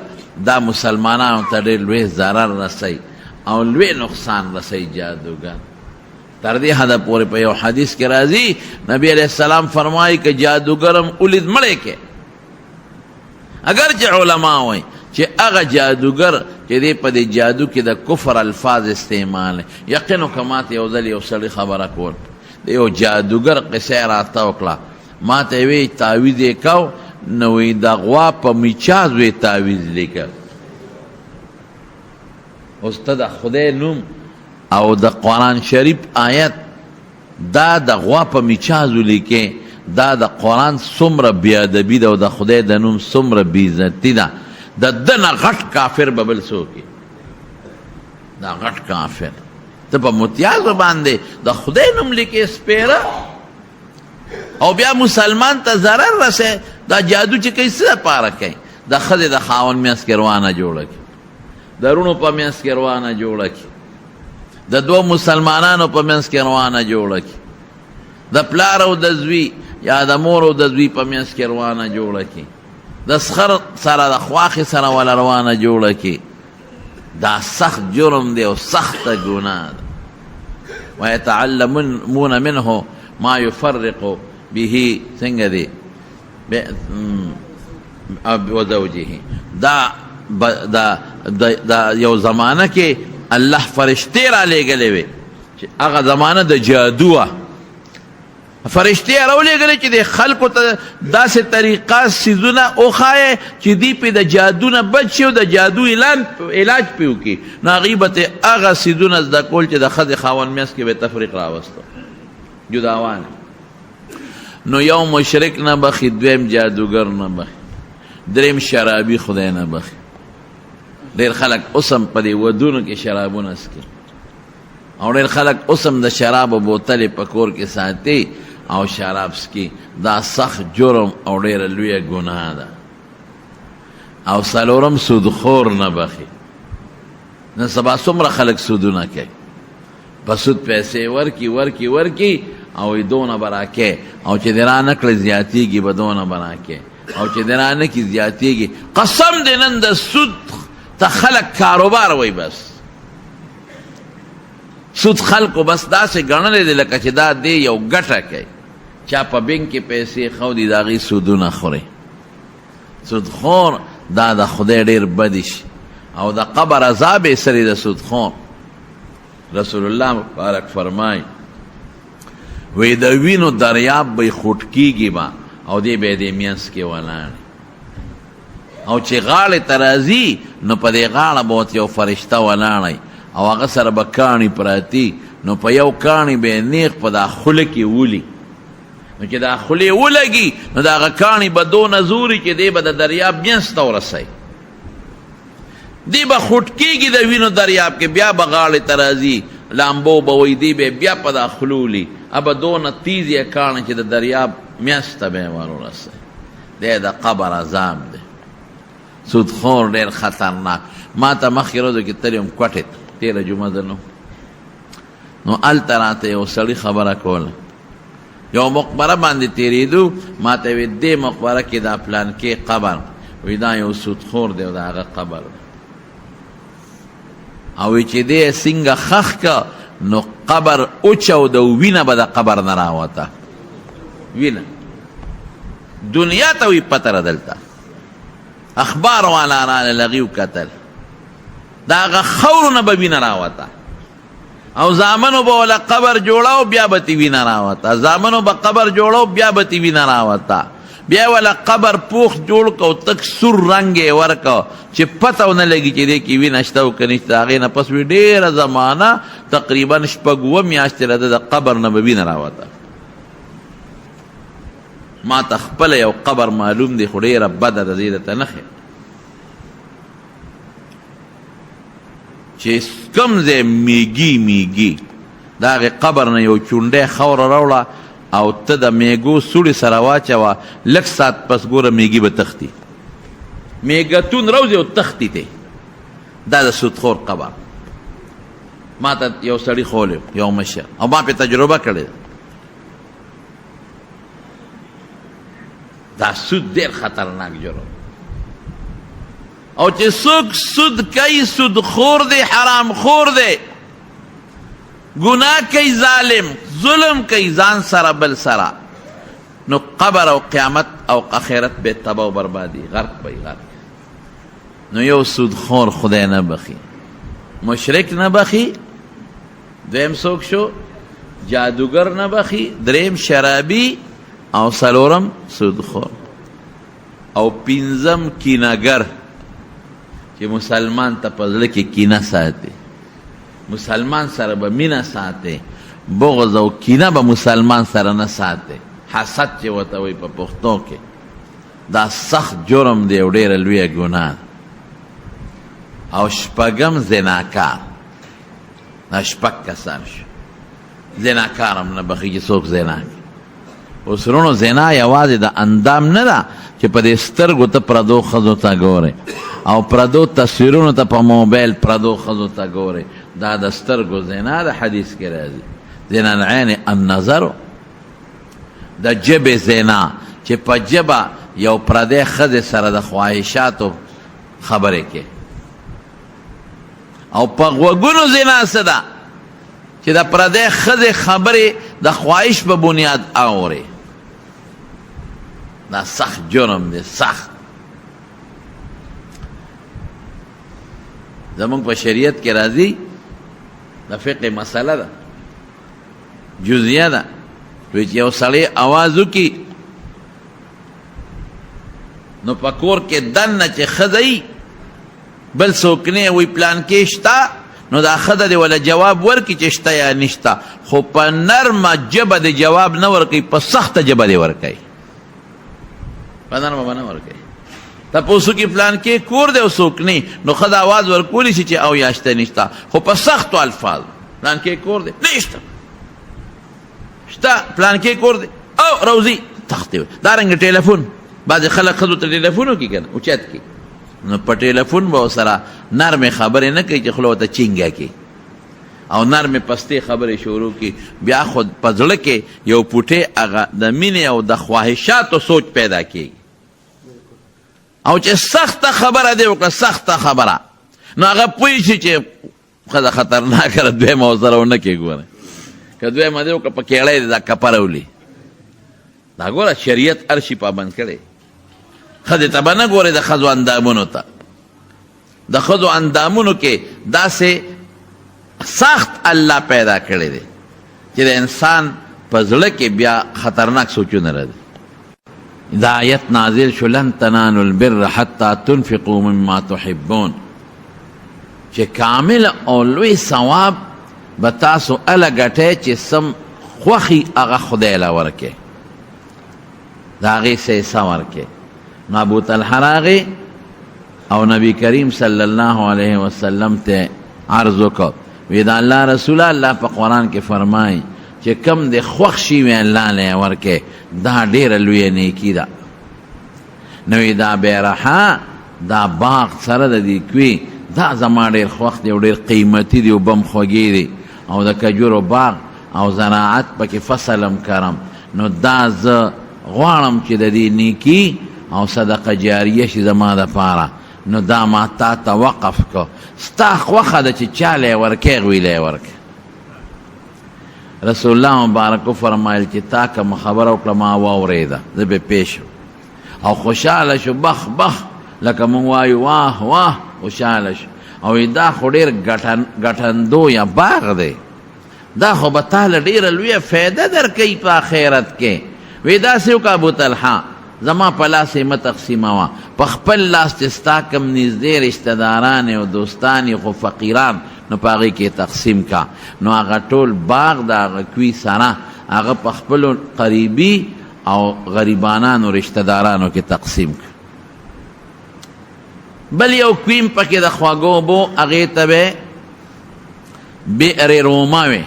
دا مسلمانانو ته ډېر لوی ضرر رسوي او لوی نقصان رسوي. جادوګر تر دې حده پورې په یو حدیث کې راځي، نبی علیه السلام فرمایي که جادوګر هم ولید مړی کې. اگر چې علما وایي چې هغه جادوګر چې دی په دې جادو کې د کفر الفاظ استعمال، یقین وکړه ماته یو ځل یو سړي خبره کول، د یو جادوګر قصه یې راته وکړه، ماته یې ویې تعویذ یې کو، نو وایي د غوا په میچازو یې تعویذ لیکه. اوس ته د خدای نوم او د قرآن شریف آیت دا د غوا په میچازو لیکې، دا د قرآن څومره بې ادبي ده او د خدای د نوم څومره بې عزتي ده. د ده نه غټ کافر به بل څوک وي؟ دا غټ کافر ته په متیازو باندې د خدای نوم لیکې سپېره، او بیا مسلمان ته ضرر رسې. دا جادو چې کوي څه لپاره کوي؟ د ښځې د خاوند منځ کې روانه جوړه کړي، د وروڼو په منځ کې روانه جوړه کړي، د دوو مسلمانانو په منځ کې روانه جوړه کړي، د پلار او د زوی یا د مور او د زوی په منځ کې روانه جوړه کړي، د سخر سره د خواښې سره وله روانه جوړه کړي. دا سخت جرم دی او سخته ګناه ده. ویتعلمون منه ما یفرق به، څنګه دی وزوجه. دا دا دا یو زمانه کې الله فرشتې را لېږلې وې، چې هغه زمانه د جادو وه. فرشتې یې راولېږلې چې د خلکو ته داسې طریقه څیزونه وښایې چې دوی پرې د جادو نه بچ شي او د جادو علاج پرې وکړي. نو هغوی به ترې هغه څیزونه زده کول چې د ښځې خاوند منځ کې به یې تفریق راوستو، جداوالی. نو یو مشرک نه بخي، دویم جادوګر نه بخي، دریم شرابي خدای نه بخي. ډېر خلک اوس هم په دې ودونو کې شرابونه څکي، او ډېر خلک اوس هم د شرابو بوتلې په کور کې ساتي او شراب څکي. دا سخت جرم او ډېره لویه ګناه ده. او څلورم سودخور نه بخي. نن سبا څومره خلک سودونه کوي، په سود پیسې ورکي ورکي ورکي او یې دونه به راکې، او چې دې رانه کړې زیاتېږي به دونه به راکې، او چې دې رانه کړي زیاتېږي. قسم دې نن د سود ته خلک کاروبار وایي. بس سود خلکو بس داسې ګڼلی دی لکه چې دا دی یو ګټه کوي. چا په بینک کې پیسې خو دي، د هغې سودونه خوري. سودخور دا د خدای ډېر بدی شي او د قبر عذاب یې سري د سودخور. رسول الله مبارک فرمای وی د وینو دریاب به خوټ کیږي با، او دی به دې مینځ کې ولاړ، او چې غاړې ته راځي نو په دې غاړه به ورته یو فرشته ولاړی او هغه سره به کاڼي پراتي، نو په یو کاڼي به یې نیغ په دا خوله کې ولي، نو چې دا خولې ولګي نو د هغه کاڼي به دونه زوري چې دی به د دریاب مینځ ته ورسوي، دی به خوټ کېږي د وینو دریاب کې، بیا به غاړې ته راځي، لامبو به وایي، دی به بیا په دا خوله ولي، به دونه تیز یې کاڼی چې د دریاب مینځ ته به یې ور ورسوي. دی د قبر عذاب دی. سودخور ډېر خطرناک. ما ته مخکې ورځو کې تللی وم کوټې ته، تېره جمعه زه نه، نو هلته راته یو سړي خبره کوله، یو مقبره باندې تېرېدو، ما ته وی دې مقبره کې دا پلانکې قبر، وی دا یو سودخور دی او د هغه قبر دی، او وی چې دی څنګه ښخ که نو قبر وچاود او وینه به د قبر نه راوته، وینه دنیا ته وی پته را دلته اخبار والا راغلل، هغوی وکتل، د هغه خاورو نه به وینه راوته، او زامنو به ولا قبر جوړاو بیا به تې وینه راوته، زامنو به قبر جوړاو بیا به تې وینه راوته، بیا ولا قبر پوخ جوړ کو، تک سور رنګ یې ورکړ چې پته ونه لګي چې دې کې وینه شته او که نشته. هغې نه پس وي ډېره زمانه، تقریبا شپږ اووه میاشتې له ده د قبر نه به وینه راوته. ما ته خپله یو قبر معلوم دی، خو ډېره بده ده، زه یې درته نه ښیم چې کوم ځای میږي میږي، د هغې قبر نه یو چونډی خاوره راوړه او ته د میږو سوړې سره واچوه، لږ ساعت پس ګوره میږي به تښتي، میږتون روځي او تښتي ته. دا د سودخور قبر ما ته یو سړي ښولی، یو مشر، او ما پې تجربه کړې ده. دا سود ډېر خطرناک جرم، او چې څوک سود کوي سود خور دی، حرام خور دی، ګناه کوي، ظالم ظلم کوي ځان سره بل سره، نو قبر او قیامت او اخرت به تباه او بربادي، غرق به غرق. نو یو سود خور خدای نه بخي، مشرک نه بخي، دویم څوک شو جادوګر نه بخي، دریم شرابي، او څلورم سودخور، او پنځم کینهګر چې مسلمان ته په زړه کې کینه ساتي، مسلمان سره به مینه ساتي، بغض او کینه به مسلمان سره نه ساتي، حسد چې ورته وایي په پښتو کې، دا سخت جرم دی او ډېره لویه ګناه ده. او شپږم زناکار، دا شپږ کسان شو. زناکار هم نه بخښي چې څوک زنا کوي. اوس وروڼو زنا یوازې د اندام نه ده چې په دې سترګو ته پردو ښځو ته ګورې او پردو تصویرونو ته په موبایل پردو ښځو ته ګورې، دا د سترګو زنا ده. حدیث کې راځي زنا العین النظر، د ژبې زنا چې په ژبه یو پردی ښځې سره د خواهشاتو خبرې کوي، او په غوږونو زنا څه ده چې د پردی ښځې خبرې د خواهش په بنیاد اوري، دا سخت جرم دی، سخت. زمونږ په شریعت کې راځي، د فقه مسله ده، جزیه ده، وی چې یو سړی اواز وکړي نو په کور کې دننه چې ښځه وي بل څوک نه وي، پلان کې شته، نو دا ښځه دې وله جواب ورکړي چې شته یا نشته، خو په نرمه ژبه دې جواب نه ورکوي، په سخته ژبه دې ورکوي، په نرمه به نه ورکوي. تپوس وکړي پلان کې کور دی او څوک نه، نو ښځه اواز ورکولی شي چې او یا شته نشته، خو په سختو الفاظو، پلان کې کور دی نشته، شته پلان کې کور دی او روزي تختې. دارنګه ټلیفون، بعضې خلک ښځو ته ټلیفون وکړي که نه اوچت کړي، نو په ټلیفون به ورسره نرمې خبرې نه کوي چې خوله ورته چینګه کړي او نرمې پستې خبرې شروع کړي، بیا خو په زړه کې یو پوټی هغه د مینې او د خواهشاتو سوچ پیدا کېږي. او چې سخته خبره دې وکړه، سخته خبره، نو هغه پوه شي چې ښځه خطرناکه ده، دویمه ورسره ونه کړي. ګوره که دویمه دې وکړه په کېړۍ دې دا کپره ولي. دا ګوره شریعت هر شي پابند کړی، ښځې ته به نه ګورې، د ښځو اندامونو ته، د ښځو اندامونو کې داسې سخت الله پیدا کړی دی چې د انسان په زړه کې بیا خطرناک سوچونه راځي. دا آیت نازل شو، لن تنالوا البر حتی تنفقوا مما تحبون، چې کامل او لوی ثواب به تاسو اله ګټئ چې سم خوښي هغه خدای له ورکړي، د هغې څه حصه ورکړي. نو ابو طلحه راغی او نبی کریم صلی الله علیه وسلم ته عرض وکړ، وی دا الله رسول الله په قرآن کې فرمایي چې کم د خوښ شي وی الله له ورکړي، دا ډېره لویه نیکي ده. نو دا بیرحا دا باغ سره د دې کوي، دا زما ډېر خوښ دی او ډېر قیمتي دی او بم خوږې دی، او د کجورو باغ او زراعت پکې فصل هم کرم، نو دا زه غواړم چې د دې نیکي او صدقه جاریه شي زما دپاره، نو دا ما تا ته وقف کړ، ستا خوښه ده چې چا له یې ورکې هغوی له یې ورکړې. رسول الله مبارک وفرمایل چې تا کومه خبره وکړه ما واورېده، زه پرې پوه شوم او خوشحاله شو، بخ بخ لکه مونږ وایو واه واه خوشحاله شو. او دا خو ډېر ګټندویه باغ دی، دا خو به تا له ډېره لویه فایده درکوي په آخرت کې. وی داسې وکړه ابو طلحه، زما په لاس یې مه تقسیموه، په خپل لاس چې ستا کوم نږدې رشته داران او دوستان یې خو فقیران، نو په هغې کې تقسیم کا. نو هغه ټول باغ د هغه کوي سره هغه په خپلو قریبي او غریبانانو رشته دارانو کې تقسیم کړ. بل یو کویم پکې د خواږو اوبو، هغې ته به بئر روما وي.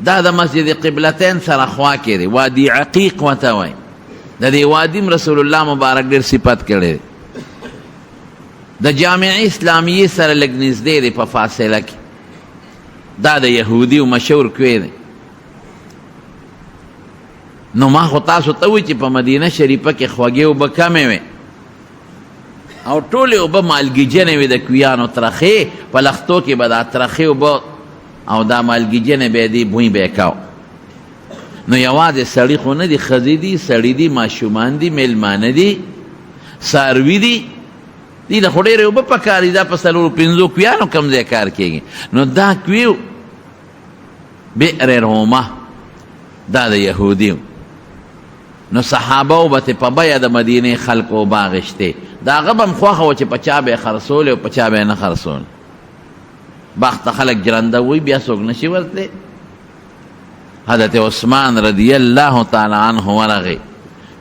دا د مسجد قبلتین سره خوا کې دی، وادي عقیق ورته وایي. د دې وادي رسول الله مبارک ډېر صفت کړی دی. د جامعه اسلامیې سره لږ نږدې دی په فاصله کې. دا د یهودي مشهور کوی دی. نو ما خو تاسو ته وویل چې په مدینه شریفه کې خوږې اوبه کمې وې او ټولې اوبه مالګیجنې وې، د کویانو ترخې په لښتو کې به دا ترخې اوبه او دا مالګیجنې به یې دې بوی به یې کاوه. نو یوازې سړي خو نه دي، ښځې دي، سړي دي، ماشومان دي، میلمانه دي، څاروي دي، دي له خو ډېرې اوبه پکار دي. دا په څلورو پنځو کویانو کوم ځای کار کېږي؟ نو دا کوی بئر رومه دا د یهودیو. نو صحابه به ترې په بیه د مدینې خلکو اوبه اخیستې. د هغه به هم خوښه وه چې په چا به یې خرڅولې او په چا به یې نه خرڅولې. باغ ته خلک جرنده وایي، بیا څوک نه شي ورتلی. حضرت عثمان رضی الله تعالی عنه ورغی،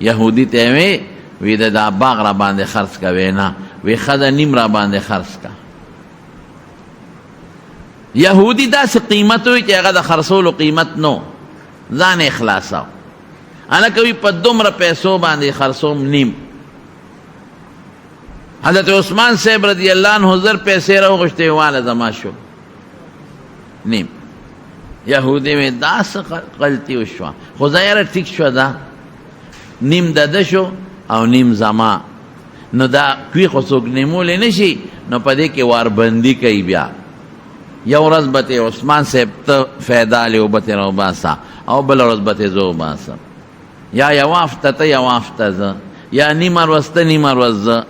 یهودي ته یې وی، وی د دا باغ را باندې خرڅ کوې؟ نه. وی ښه ده، نیم را باندې خرڅ کا. یهودي داسې قیمت وی چې هغه د خرڅولو قیمت نو ځان یې خلاصاو. هلکه وی په دومره پیسو باندې خرڅوم نیم. حضرت عثمان صاحب رضی الله عنه زر پیسې راوغوښتې، واله زما شو نیم. یهودي وی دا څه غلطي وشوه، خو ظاهره ټیک شوه، دا نیم د ده شو او نیم زما. نو دا کوی خو څوک نیمولی نه شي، نو په دې کې واربندي کوي. بیا یو ورځ به ترې عثمان صاحب ته فیدا لې اوبه ترې راوباسه او بله ورځ به ترې زه وباسم، یا یوه هفته ته یوه هفته زه، یا نیمه ورځ ته نیمه ورځ زه،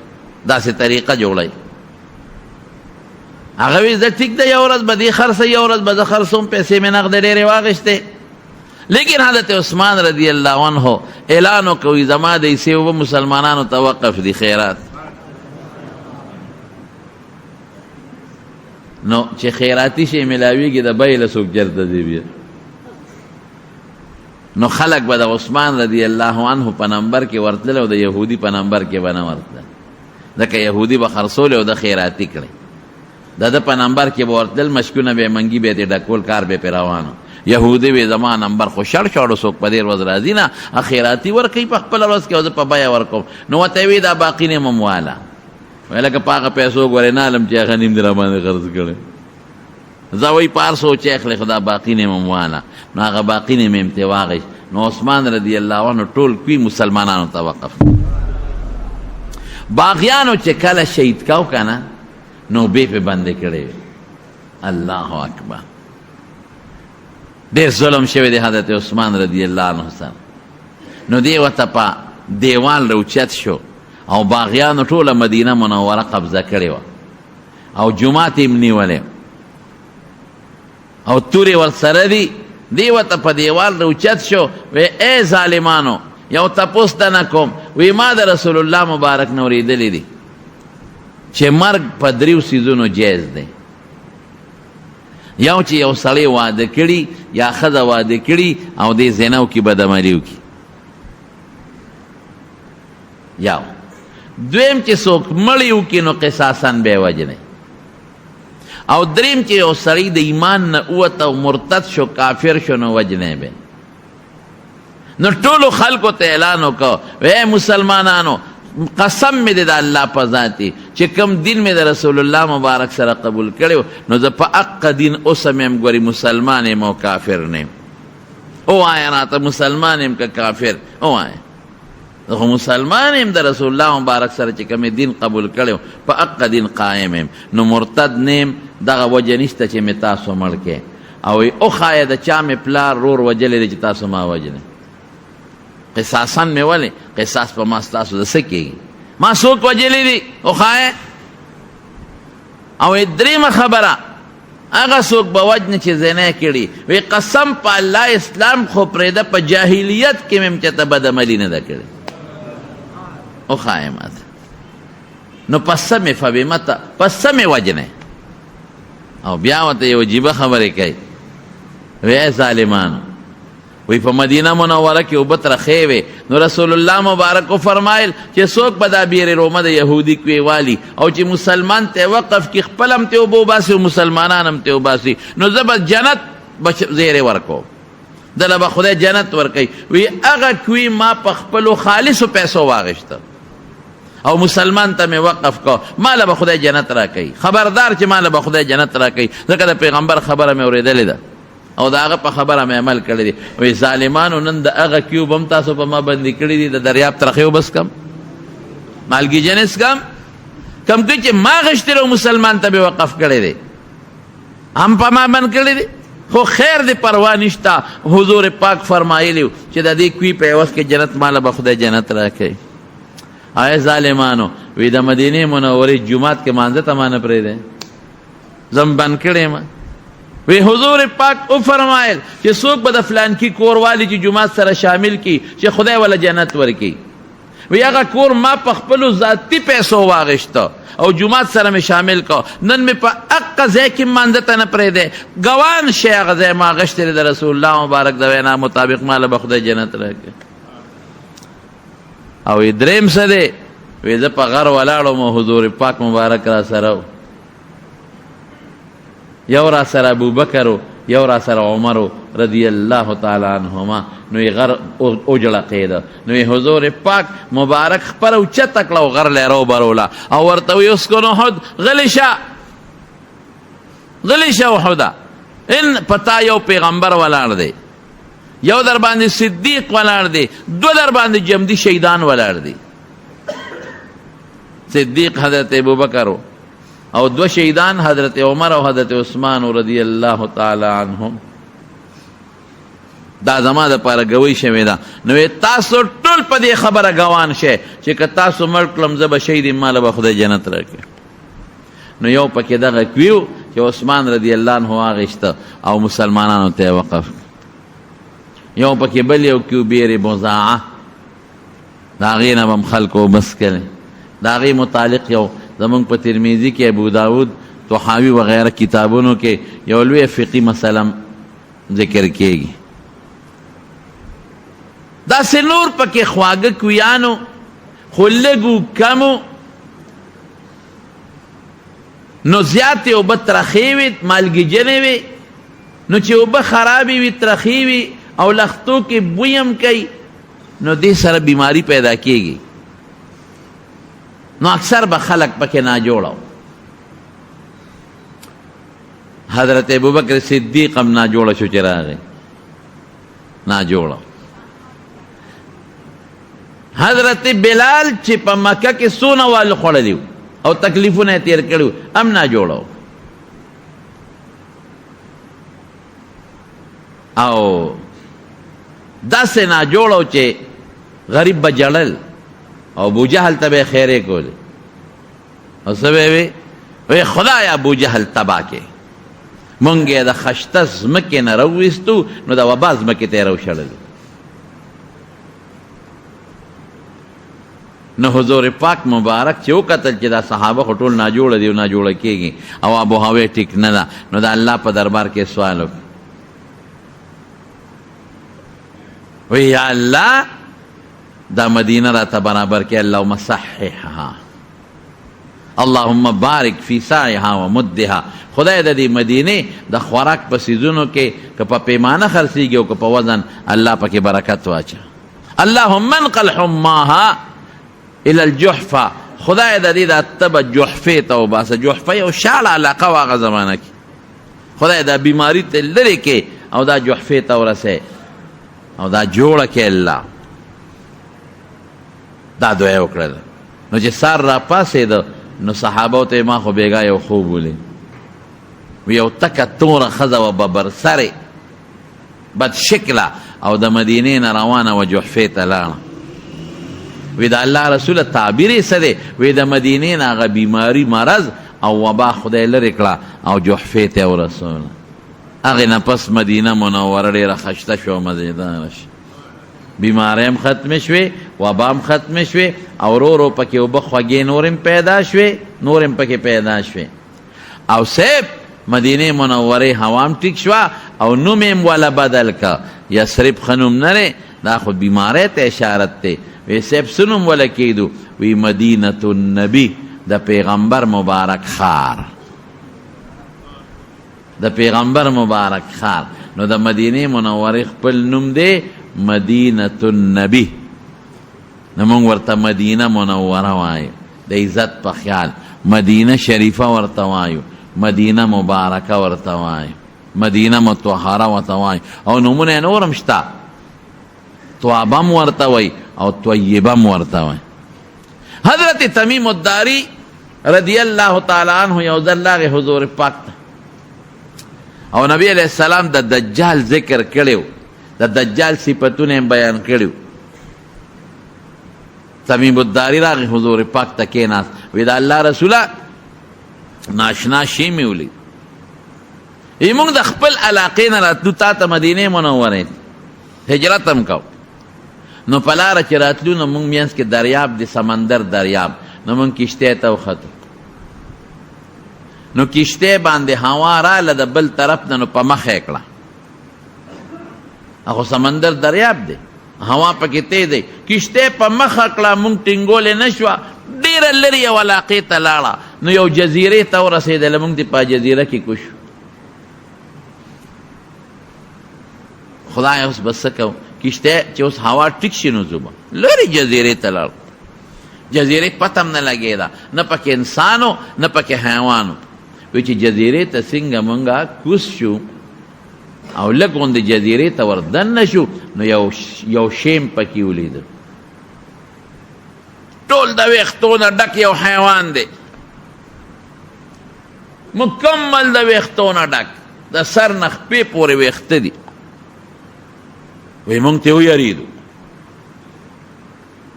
داسې طریقه جوړوي. هغه وی زه ټیک ده، یو ورځ به دې خرڅوي، یو ورځ به زه خرڅوم، پیسې مې نغدې ډېرې واخیستې. لیکن حضرت عثمان رضی الله عنه اعلان وکړ، زما د حصې اوبه مسلمانانو ته وقف دي، خیرات. نو چې خیراتي شی ملاویږي د بیې له څوک چېرته ځي بیا؟ نو خلک به د عثمان رضی الله عنه په نمبر کې ورتلل او د یهودي په نمبر کې به نه ورتلل، ځکه یهودي به خرڅول او د خیراتي کړی. د ده په نمبر کې به ورتلل، مشکونه به یې منګي به یې ترې ډکول، کار به یې پرې روان و. یهودي وی زما نمبر خو شړ شړو، څوک په دې ورځ راځي نه، خیراتي ورکوي په خپله ورځ کې او زه په بیه ورکوم. نو ورته یې وی دا باقي نیم هم واله. وی لکه په هغه پیسو ګورې نه علم چې هغه نیم دې راباندې خرڅ کړی، زه وایي په هر څو چې اخلې خو دا باقي نیم هم واله. نو هغه باقي نیم یې هم ترې واخیست. نو عثمان رضی الله عنه ټول کوی مسلمانانو ته وقف. باغیانو چې کله شهید کاو که نه، نو بې پې بندې کړې وې. الله اکبر، ډېر ظلم شوی دی حضرت عثمان رضی الله عنه سره. نو دی ورته په دیوال راوچت شو او باغیانو ټوله مدینه منوره قبضه کړې وه او جومات یې هم نیولی او تورې ورسره دي. دی ورته په دیوال راوچت شو، وی ای ظالمانو یو تپوس درنه کوم. وی ما د رسول الله مبارک نه اورېدلي دي چې مرګ په دریو څیزونو جایز دی. یو چې یو سړی واده کړي یا ښځه واده کړي او دې زنا وکړي، بدعملي وکړي. یو دویم چې څوک مړی وکړي نو قصاصا به یې وژني. او دریم چې یو سړی د ایمان نه ووت او مرتد شو، کافر شو، نو وژنی به. نو ټولو خلکو ته اعلان وکړ، وی مسلمانانو قسم مې دی د الله په ذات چې کوم دین مې د رسول الله مبارک سره قبول کړی نو زه په حق دین اوسم یم، ګورې مسلمان یم او کافر نه یم. ووایه راته مسلمان یم که کافر؟ ووایه زه خو مسلمان یم، د رسول الله مبارک سره چې کوم دین قبول کړی په حق دین قایم یم، نو مرتد نه یم، دغه وجه نشته چې مې تاسو مړ کړئ. او وښایه د چا مې پلار رور وژلی دی چې تاسو ما وژنئ؟ قصاصا مې ولې قصاص په ما ستاسو د څه کېږي؟ ما څوک وژلی دي وښایه؟ او درېیمه خبره، هغه څوک به وژني چې زنا یې کړي. وی قسم په الله اسلام خو پرېږده، په جاهلیت کې مې هم چېرته بدعملي نه ده کړې. وښایه ماته نو په څه مې فبمه په څه مې وژنئ؟ او بیا ورته یو عجیبه خبرې کوي، وی ای ظالمانو، وی په مدینه منوره کې اوبه ترخې وې، نو رسول الله مبارک وفرمایل چې څوک به دا بیر رومه د یهودي کوې والي او چې مسلمان ته وقف کړي، خپل هم ترې اوبه وباسي او مسلمانان هم ترې وباسي، نو زه به جنت به زیری ورکوم. دله به خدای جنت ورکوي. وی هغه کوی ما په خپلو خالصو پیسو واغېسته او مسلمان ته مې وقف کو، ما له به خدای جنت راکوي. خبردار چې ما له به خدای جنت راکوي، ځکه د پیغمبر خبره مې اورېدلې ده او د هغه په خبره مې عمل کړی دی. وی ظالمانو نن د هغه کیوب هم تاسو په ما بندي کړي دي، د دریاب ترخې اوبه څکم، مالګي څکم، کوم کوی چې ما غشتلی او مسلمان ته مې وقف کړی دی، هم په ما بند کړی دی. خو خیر دی، پروا نشته. حضور پاک فرمایلی چې د دې کوی په عوض کې جنت ماله به خدای جنت راکوي. آیا ظالمانو، وی د مدینې منورې جومات کې مانځه ته ما نه پرېږدی، زم بند کړی ما. وی حضور پاک او فرمایل چې څوک به د فلانکي کور والي چې جومات سره شامل کی چې خدای ولا جنت ورکي. وی هغه کور ما په خپلو ذاتي پیسو واغېسته او جومات سره مې شامل کو، نن مې په اقه ځای کې مانځه ته نه پرېږدی. ګوان شی هغه ځای ما غشتی دی د رسول الله مبارک د وینا مطابق، ما له به خدای جنت راکړي. او دریم څه دی؟ وی زه په غر ولاړ وم، حضور پاک مبارک را سره، یو را سره ابوبکر، یو را سره عمر رضی الله تعالی عنهما. نو یې غر وجړقېده، نو یې حضور پاک مبارک خپله اوچته کړه او غر له یې راوبروله او ورته ویې اسکن احد، غلی شه، غلی شه احده، ان په تا یو پیغمبر ولاړ دی، یو در باندې صدیق ولاړ دی، دو در باندې جمدي شهیدان ولاړ دی. صدیق حضرت ابوبکر او دو شهیدان حضرت عمر او حضرت عثمان رضی الله تعالی عنهم. دا زما د پاره ګوي شوې ده. نو تاسو ټول په دې خبره ګوان شئ چې که تاسو مړ کړم زه به شهید یم، ما له به خدای جنت راکړي. نو یو پکې دغه کویو چې عثمان رضی الله عنه واغېسته او مسلمانانو ته یې وقف. یو پکې بل یو کیو بیر بضاعه، د هغې نه به هم خلکو اوبه څښلې. د هغې متعلق یو زمونږ په ترمذي کې، ابو داود، طحاوي وغیره کتابونو کې یو لوی فقهي مسله ذکر کېږي. داسې نور پکې خواږه کویانو خو لږو کمو، نو زیاتې اوبه ترخې وې، مالګېجنې وې. نو چې اوبه خرابې وي، ترخې وي او لښتو کې بوی هم کوي، نو دې سره بیماری پیدا کیږي. نو اکثر به خلک پکې ناجوړه وو. حضرت ابوبکر صدیق هم ناجوړه شو چې راغی، ناجوړه. حضرت بلال چې په مکه کې څونه وال خوړلي او تکلیفونه یې تېر کړي وو، هم ناجوړه وو. او داسې ناجوړه و چې غریب به ژړل او ابو جهل ته به یې خیرې کولې او څه به یې وی؟ وی خدای ابو جهل تباه کې، مونږ یې د خشته ځمکې نه راوویستو نو د وبا ځمکې ته یې راوشړلو. نو حضور پاک مبارک چې وکتل چې دا صحابه خو ټول ناجوړه دي او ناجوړه کېږي او آب و هوا یې ټیک نه ده، نو د الله په دربار کې سوال وکړ، وی یا الله دا مدینه راته برابر کړې، اللهم صححها، اللهم بارک فی ساعها ومدها. خدای د دې مدینې د خوراک په څیزونو کې که په پیمانه خرڅېږي او که په وزن، الله پکې برکت واچه. اللهم انقل حماها الى الجحفه، خدای د دې دا تبه جحفې ته وباسه. جحفه یو شاړه علاقه وه هغه زمانه کې، خدای دا بیماری ته لرې کې او دا جحفې ته ورسې او دا جوړه کې. الله دا دعا یې وکړله. نو چې سار را پاڅېده نو صحابو ته ما خو بېګا یو خوب ولید، یو تکه توره ښځه وه، ببر سرې، بد شکله، او د مدینې نه روانه وه جحفې ته لاړه. وی د الله رسوله تعبیر یې څه دی؟ وی د مدینې نه هغه بیماري، مرض او وبا خدای لرې کړه او جحفې ته یې ورسوله. هغې نه پس مدینه منوره ډېره خشته شوه، مزېداره شوه، بیمارۍ هم ختمې شوې، وبا هم ختمې شوې، او ورو ورو پکې اوبه خوږې نورې هم پیدا شوې، نورې هم پکې پیدا شوې. او صاحب مدینه منورې هوا هم ټیک شوه او نوم یې هم وله بدل که. یثرب ښه نوم نه دی، دا خو بیمارۍ ته اشارت دی. وی صاحب څه نوم وله کېدو؟ وی مدینة النبي، د پیغمبر مبارک ښار، د پیغمبر مبارک ښار. نو د مدینې منورې خپل نوم دی مدینة النبي. نو موږ ورته مدینه منوره وایو د عزت په خیال، مدینه شریفه ورته وایو، مدینه مبارکه ورته وایو، مدینه مطهره ورته وایو، او نومونه یې نور هم شته، طوابه هم ورته وایي او طیبه هم ورته وایي. حضرت تمیم الداری رضی الله تعالی عنه یو ځل راغی حضور پاک ته، او نبی علیه السلام د دجال ذکر کړی و، د دجال صفتونه یې بیان کړي وو. تمیم الداری راغی حضور پاک ته کېناست، وی د الله رسوله ناشنا شی مې ولید، وی موږ د خپل علاقې نه راتلو تا ته مدینې منورې هجرت هم کو، نو په لاره چې راتلو نو موږ مینځ کې دریاب دی، سمندر دریاب، نو موږ کښتۍ ته وختو، نو کښتۍ باندې هوا راله د بل طرف نه، نو په مخه یې کړه، هغه سمندر دریاب دی، هوا پکې تیزه، کښتۍ په مخه کړه، موږ ټینګولی نه شوه، ډېره لرې یو علاقې ته لاړه، نو یو جزیرې ته ورسېدله، موږ دې په جزیره کې کوشو. خدای اوس به څه کوو، کښتۍ چې اوس هوا ټیټ شي نو ځو به لرې جزیرې ته لاړو، جزیرې پته هم نه لګېده، نه پکې انسان و نه پکې حیوان و. وی چې جزیرې ته څنګه مونږ کوز شو او لږ غوندې جزیرې ته ور دننه شو، نو یو شیم پکې ولید، ټول د ویښتو نه ډک یو حیوان دی، مکمل د ویښتو نه ډک، د سر نه خپې پورې ویښته دي. وی مونږ ته ویریدو،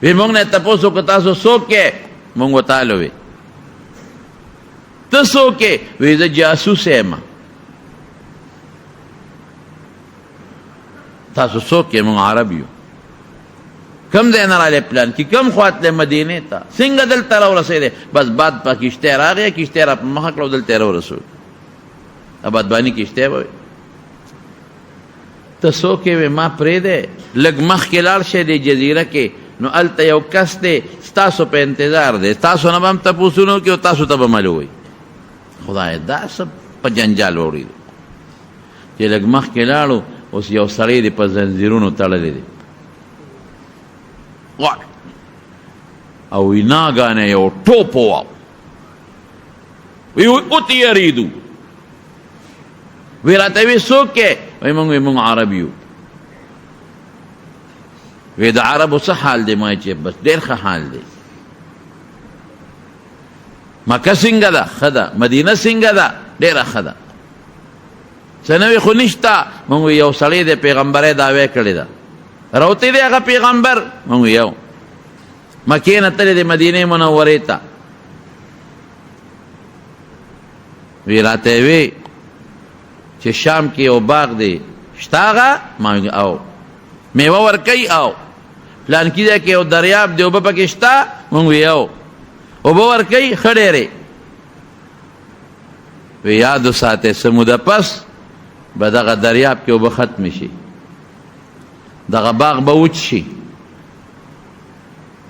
وی مونږ نه تپوس وکړو تاسو څوک یې؟ مونږ ورته وی ته څوک یې؟ وی زه جاسوس یم. تاسو څوک یې؟ مونږ عرب یو. کوم ځای نه راغلی؟ پلان کې کوم خوا تللی؟ مدینې ته. څنګه دلته راورسېدی؟ بس باد په کښتۍ راغی، کښتۍ را په مخه کړه، دلته یې راورسولو. بادباني کښتۍ به وي. ته څوک یې؟ وی ما پرېږدی، لږ مخکې لاړ شئ دې جزیره کې، نو هلته یو کس دی ستاسو په انتظار دی، تاسو نه به هم تپوسونه وکړي او تاسو ته به مل ووایي. خدای دا څه په جنجال وړي. چې لږ مخکې لاړو، اوس یو سړی دی په زنځیرونو تړلی دی، غټ، او وی ناګانه یو ټوپ وواو، وی وتیریدو، وی راته وی څوک یې؟ وی مونږ، وی مونږ عرب یو. وی د عربو څه حال دی؟ ما چې بس ډېر ښه حال دی. مکه څنګه ده؟ ښه ده. مدینه څنګه ده؟ ډېره ښه ده. څه نوې خو نشته. مونږ یو سړی دی پیغمبرۍ دعوی کړې ده، راوتی دی هغه پیغمبر. مونږ یو مکې نه تللی دی مدینې منورې ته. وی راته وی چې شام کې یو باغ دی، شته هغه؟ ما وی او میوه ورکوي، او پلانکي ځای کې یو دریاب دی، اوبه پکې شته؟ مونږ وی او اوبه ورکوي، ښه ډېرې. وی یاد وساتئ څه موده پس به دغه دریاب کې اوبه ختمې شي، دغه باغ به وچ شي،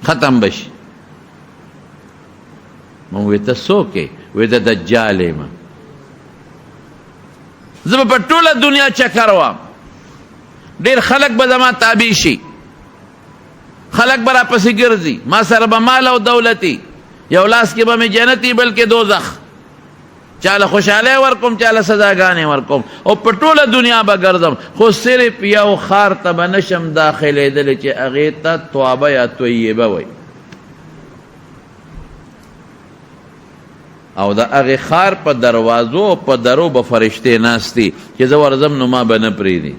ختم به شي. مونږ وی ته څوک یې؟ وی د دجال یم، زه به په ټوله دنیا چکر وم، ډېر خلک به زما تابع شي، خلک به راپسې ګرځي، ما سره به مال او دولتي، یو لاس کې به مې جنتي بل کې دوزخ، چاله خوشحالۍ ورکوم چاله سزاګانې ورکوم، او په ټوله دنیا به ګرځم، خو صرف یو ښار ته به نشم داخلېدلی چې هغې ته توابه یا طیبه وایي، او د هغې ښار په دروازو او په درو به فرشتې ناستي چې زه ورځم نو ما به نه پرېږدي.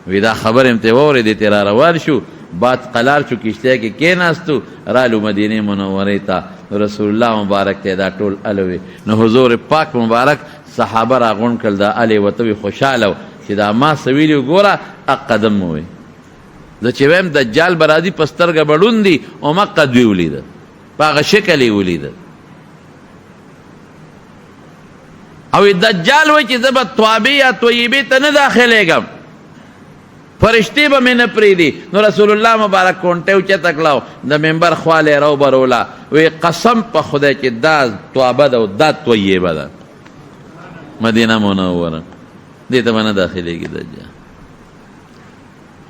وی دا خبرې هم ترې واورېدې، ترې را روان شو، باد قلار شو، کښتۍ کې کېناستو، رالو مدینې منورې ته. نو رسول الله مبارک ته دا ټول الوي. نو حضور پاک مبارک صحابه راغونډ کړل، دا الې ورته وي خوشحاله و چې دا ما څه ویلي وګوره، اقه دم مو وي. زه چې وایم دجال به راځي په سترګه به ړوند دي، همقه دوی ولیده، په هغه شکل یې ولیده. او دجال وایي چې زه به توابې یا طیبې ته نه داخلېږم، فرشتې به مې نه پرېږدي. نو رسول الله مبارک کونټه اوچته کړه او د منبر خواله یې راوبروله، وایي قسم په خدای چې دا توابه ده او دا طیبه ده. مدینه منوره. دې ته به نه داخلېږي دجال.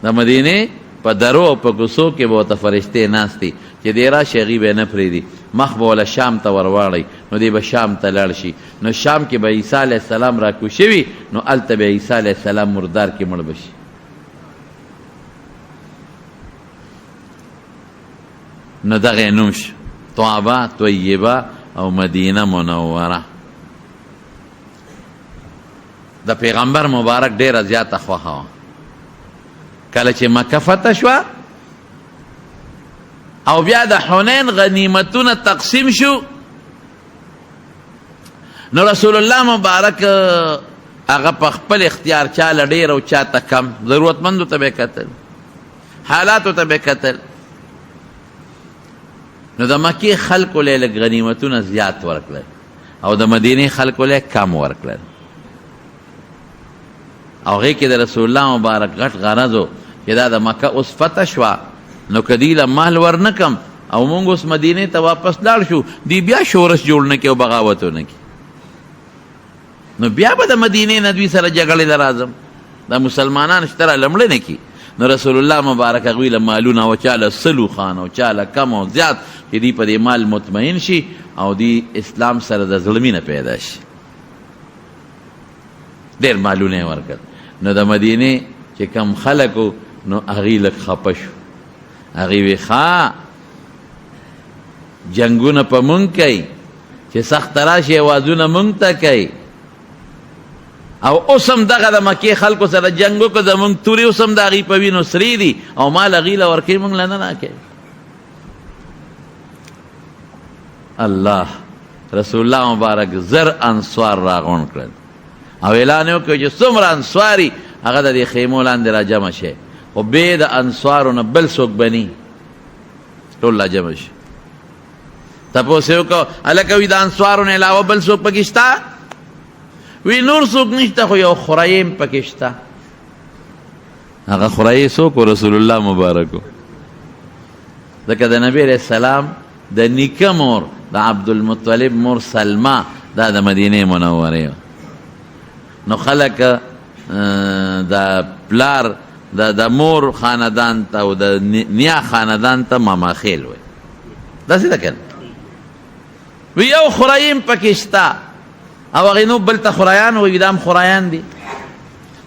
د مدینې په درو او په کوڅو کې به ورته فرشتې ناست دي چې دی راشي هغوی به یې نه پرېږدي، مخ به ورله شام ته ورواړوي، نو دی به شام ته لاړ شي، نو شام کې به عیسی علیه السلام راکوز شوي، نو هلته به عیسی علیه السلام مردار کې مړ به شي. نو دغه یې نوم شو طابه طیبه او مدینه منوره. د پیغمبر مبارک ډیره زیاته خوښه وه. کله چې مکه فتح شوه او بیا د حنین غنیمتونه تقسیم شو، نو رسول الله مبارک هغه په خپل اختیار چا له ډېر او چا ته کم، ضرورتمندو ته به کتل، حالاتو ته به کتل. نو د مکې خلکو له لږ غنیمتونه زیات ورکړل او د مدینې خلکو له کم ورکړل. او هغې کې د رسول الله مبارک غټ غرض و چې دا د مکه اوس فتح شوه، نو که دوی له مال ورنه کم او مونږ اوس مدینې ته واپس لاړ شو، دوی بیا شورش جوړ نه کړي او بغاوت ونه کړي، نو بیا به د مدینې نه دوی سره جګړې له راځم، دا مسلمانان شته را لمړه نه کړي. نو رسول الله مبارک هغوی له مالونه او چا له سلو خان او چا له کم او زیات، چې دوی په دې مال مطمئن شي او دوی اسلام سره د زړه مینه پیدا شي. ډېر مالونه یې ورکړل. نو د مدینې چې کم خلک وو، نو هغوی لږ خفه شو. هغوی وی ښه جنګونه په مونږ کوي، چې سخت راشي اوازونه مونږ ته کوي، او اوس هم دغه د مکې خلکو سره جنګ وکړو، زمونږ تورې اوس هم د هغوی په وینو سرې دي او مال هغوی له ورکوي، مونږ له نه راکوي. الله رسول الله مبارک زر انصار راغونډ کړل او اعلان یې وکړ چې څومره انصاري هغه د دې خیمو لاندې راجمع شي، خو بې د انصارو نه بل څوک به ني، ټول راجمع شي. تپوس یې وکړ، هلکه وي د انصارو نه علاوه بل څوک پکې شته؟ وی نور څوک نشته، خو یو خریم پکې شته. هغه خرای څوک؟ رسول الله مبارک. ځکه د نبی علیه السلام د نیکه مور د عبدالمطلب مور سلمه دا د مدینې منورې. نو خلک د پلار د مور خاندان ته او د نیا خاندان ته ماماخیل وایي، داسې ده که نه؟ وی یو خرایم پکې شته او هغې نو بل ته خرایان وایي، دا هم خرایان دي.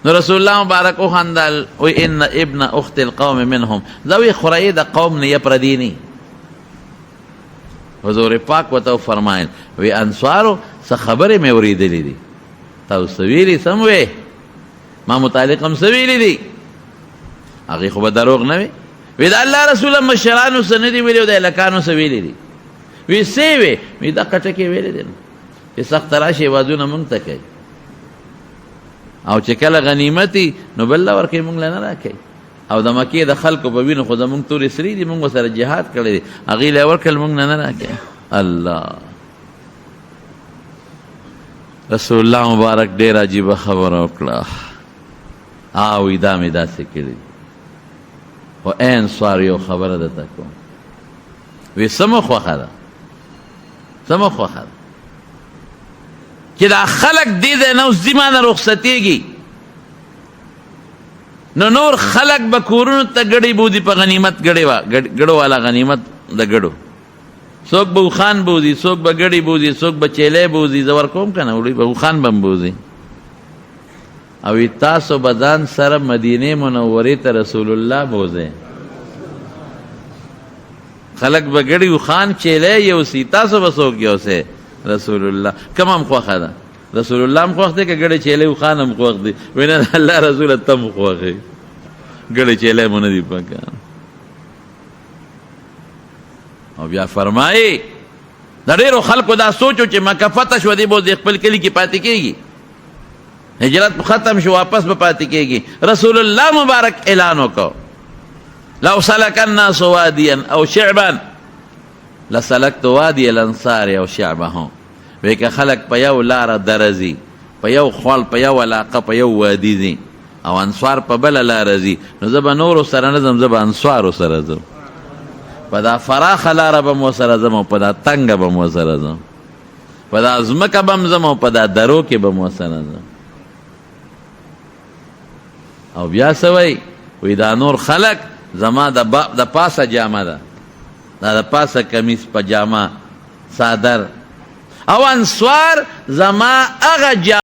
نو رسول الله مبارک وخندل، وی ان ابن اخت القوم منهم، دا وی خرایې د قوم نه یې پردی نه. حضور پاک ورته وفرمایل، وی انصارو څه خبرې مې اورېدلې دي، تاسو څه ویلي؟ سم وې ما متعلق هم څه ویلي دي؟ هغې خو به دروغ نه وي. وی د الله رسول مشرانو څه نه دي ویلي او د هلکانو څه ویلي دي. وی څه وی؟ وی دقه ټکی ویلي دي چې سخت راشي اوازونه مونږ ته کوي، او چې کله غنیمتي نو بل له ورکوي، مونږ له نه راکوي. او د مکې د خلکو په وینو خو زمونږ تورې سرې دي، مونږ ورسره جهاد کړی دی، هغوی له یې ورکړل، مونږ له نه راکوي. الله رسول الله مبارک ډېره عجیبه خبره وکړه. وی دا مې داسې کړي، خو ای انصار یو خبره درته کوم. وی څه مو خوښه ده؟ څه مو خوښه ده چې دا خلک دې ځای نه اوس ځي، ما نه رخصتېږي، نو نور خلک به کورونو ته ګړې بوځي په غنیمت، ګړې وه ګړو والا غنیمت د ګړو، څوک به اوښان بوځي، څوک به ګړې بوځي، څوک به چیلې بوځي، زه ورکوم که نه، وړي به اوښان به هم بوځي. او تاسو به ځان سره مدینې منورې ته رسول الله بوځئ. خلک به ګړي اوښان چیلې یوسي، تاسو به څوک یوسئ؟ رسول الله. کوم هم خوښه ده؟ رسول الله هم خوښ دی که ګړې چیلې اوښان هم خوښ دي؟ وینا الله رسول ته هم خوښ دی، ګړې چیلې مو نه دي پکار. او بیا فرمایي د ډېرو خلکو دا سوچ و چې مکه فتح شوه، دی به اوس د خپل کلي کې پاتې کېږي، هجرت ختم شو، واپس به پاتې کېږي. رسول الله مبارک اعلان وکړ، لو سلک الناس وادیا او شعبا لسلکت وادي الانصار او شعبهم. وی که خلک په یو لاره درځي، په یو خوړ، په یو علاقه، په یو وادي ځي، او انصار په بله لاره ځي، نو زه به نورو سره نه ځم، زه به انصارو سره ځم. په دا فراخه لاره به مو سره ځم او په دا تنګه به مو سره ځم. په دا ځمکه به هم ځم او په دا درو کې به هم ورسره ځم. او بیا څه وایي؟ وایي دا نور خلک زما د د پاسه جامه ده، دا د پاسه کمیس، پجامه، څادر، او انصار زما هغه جامه.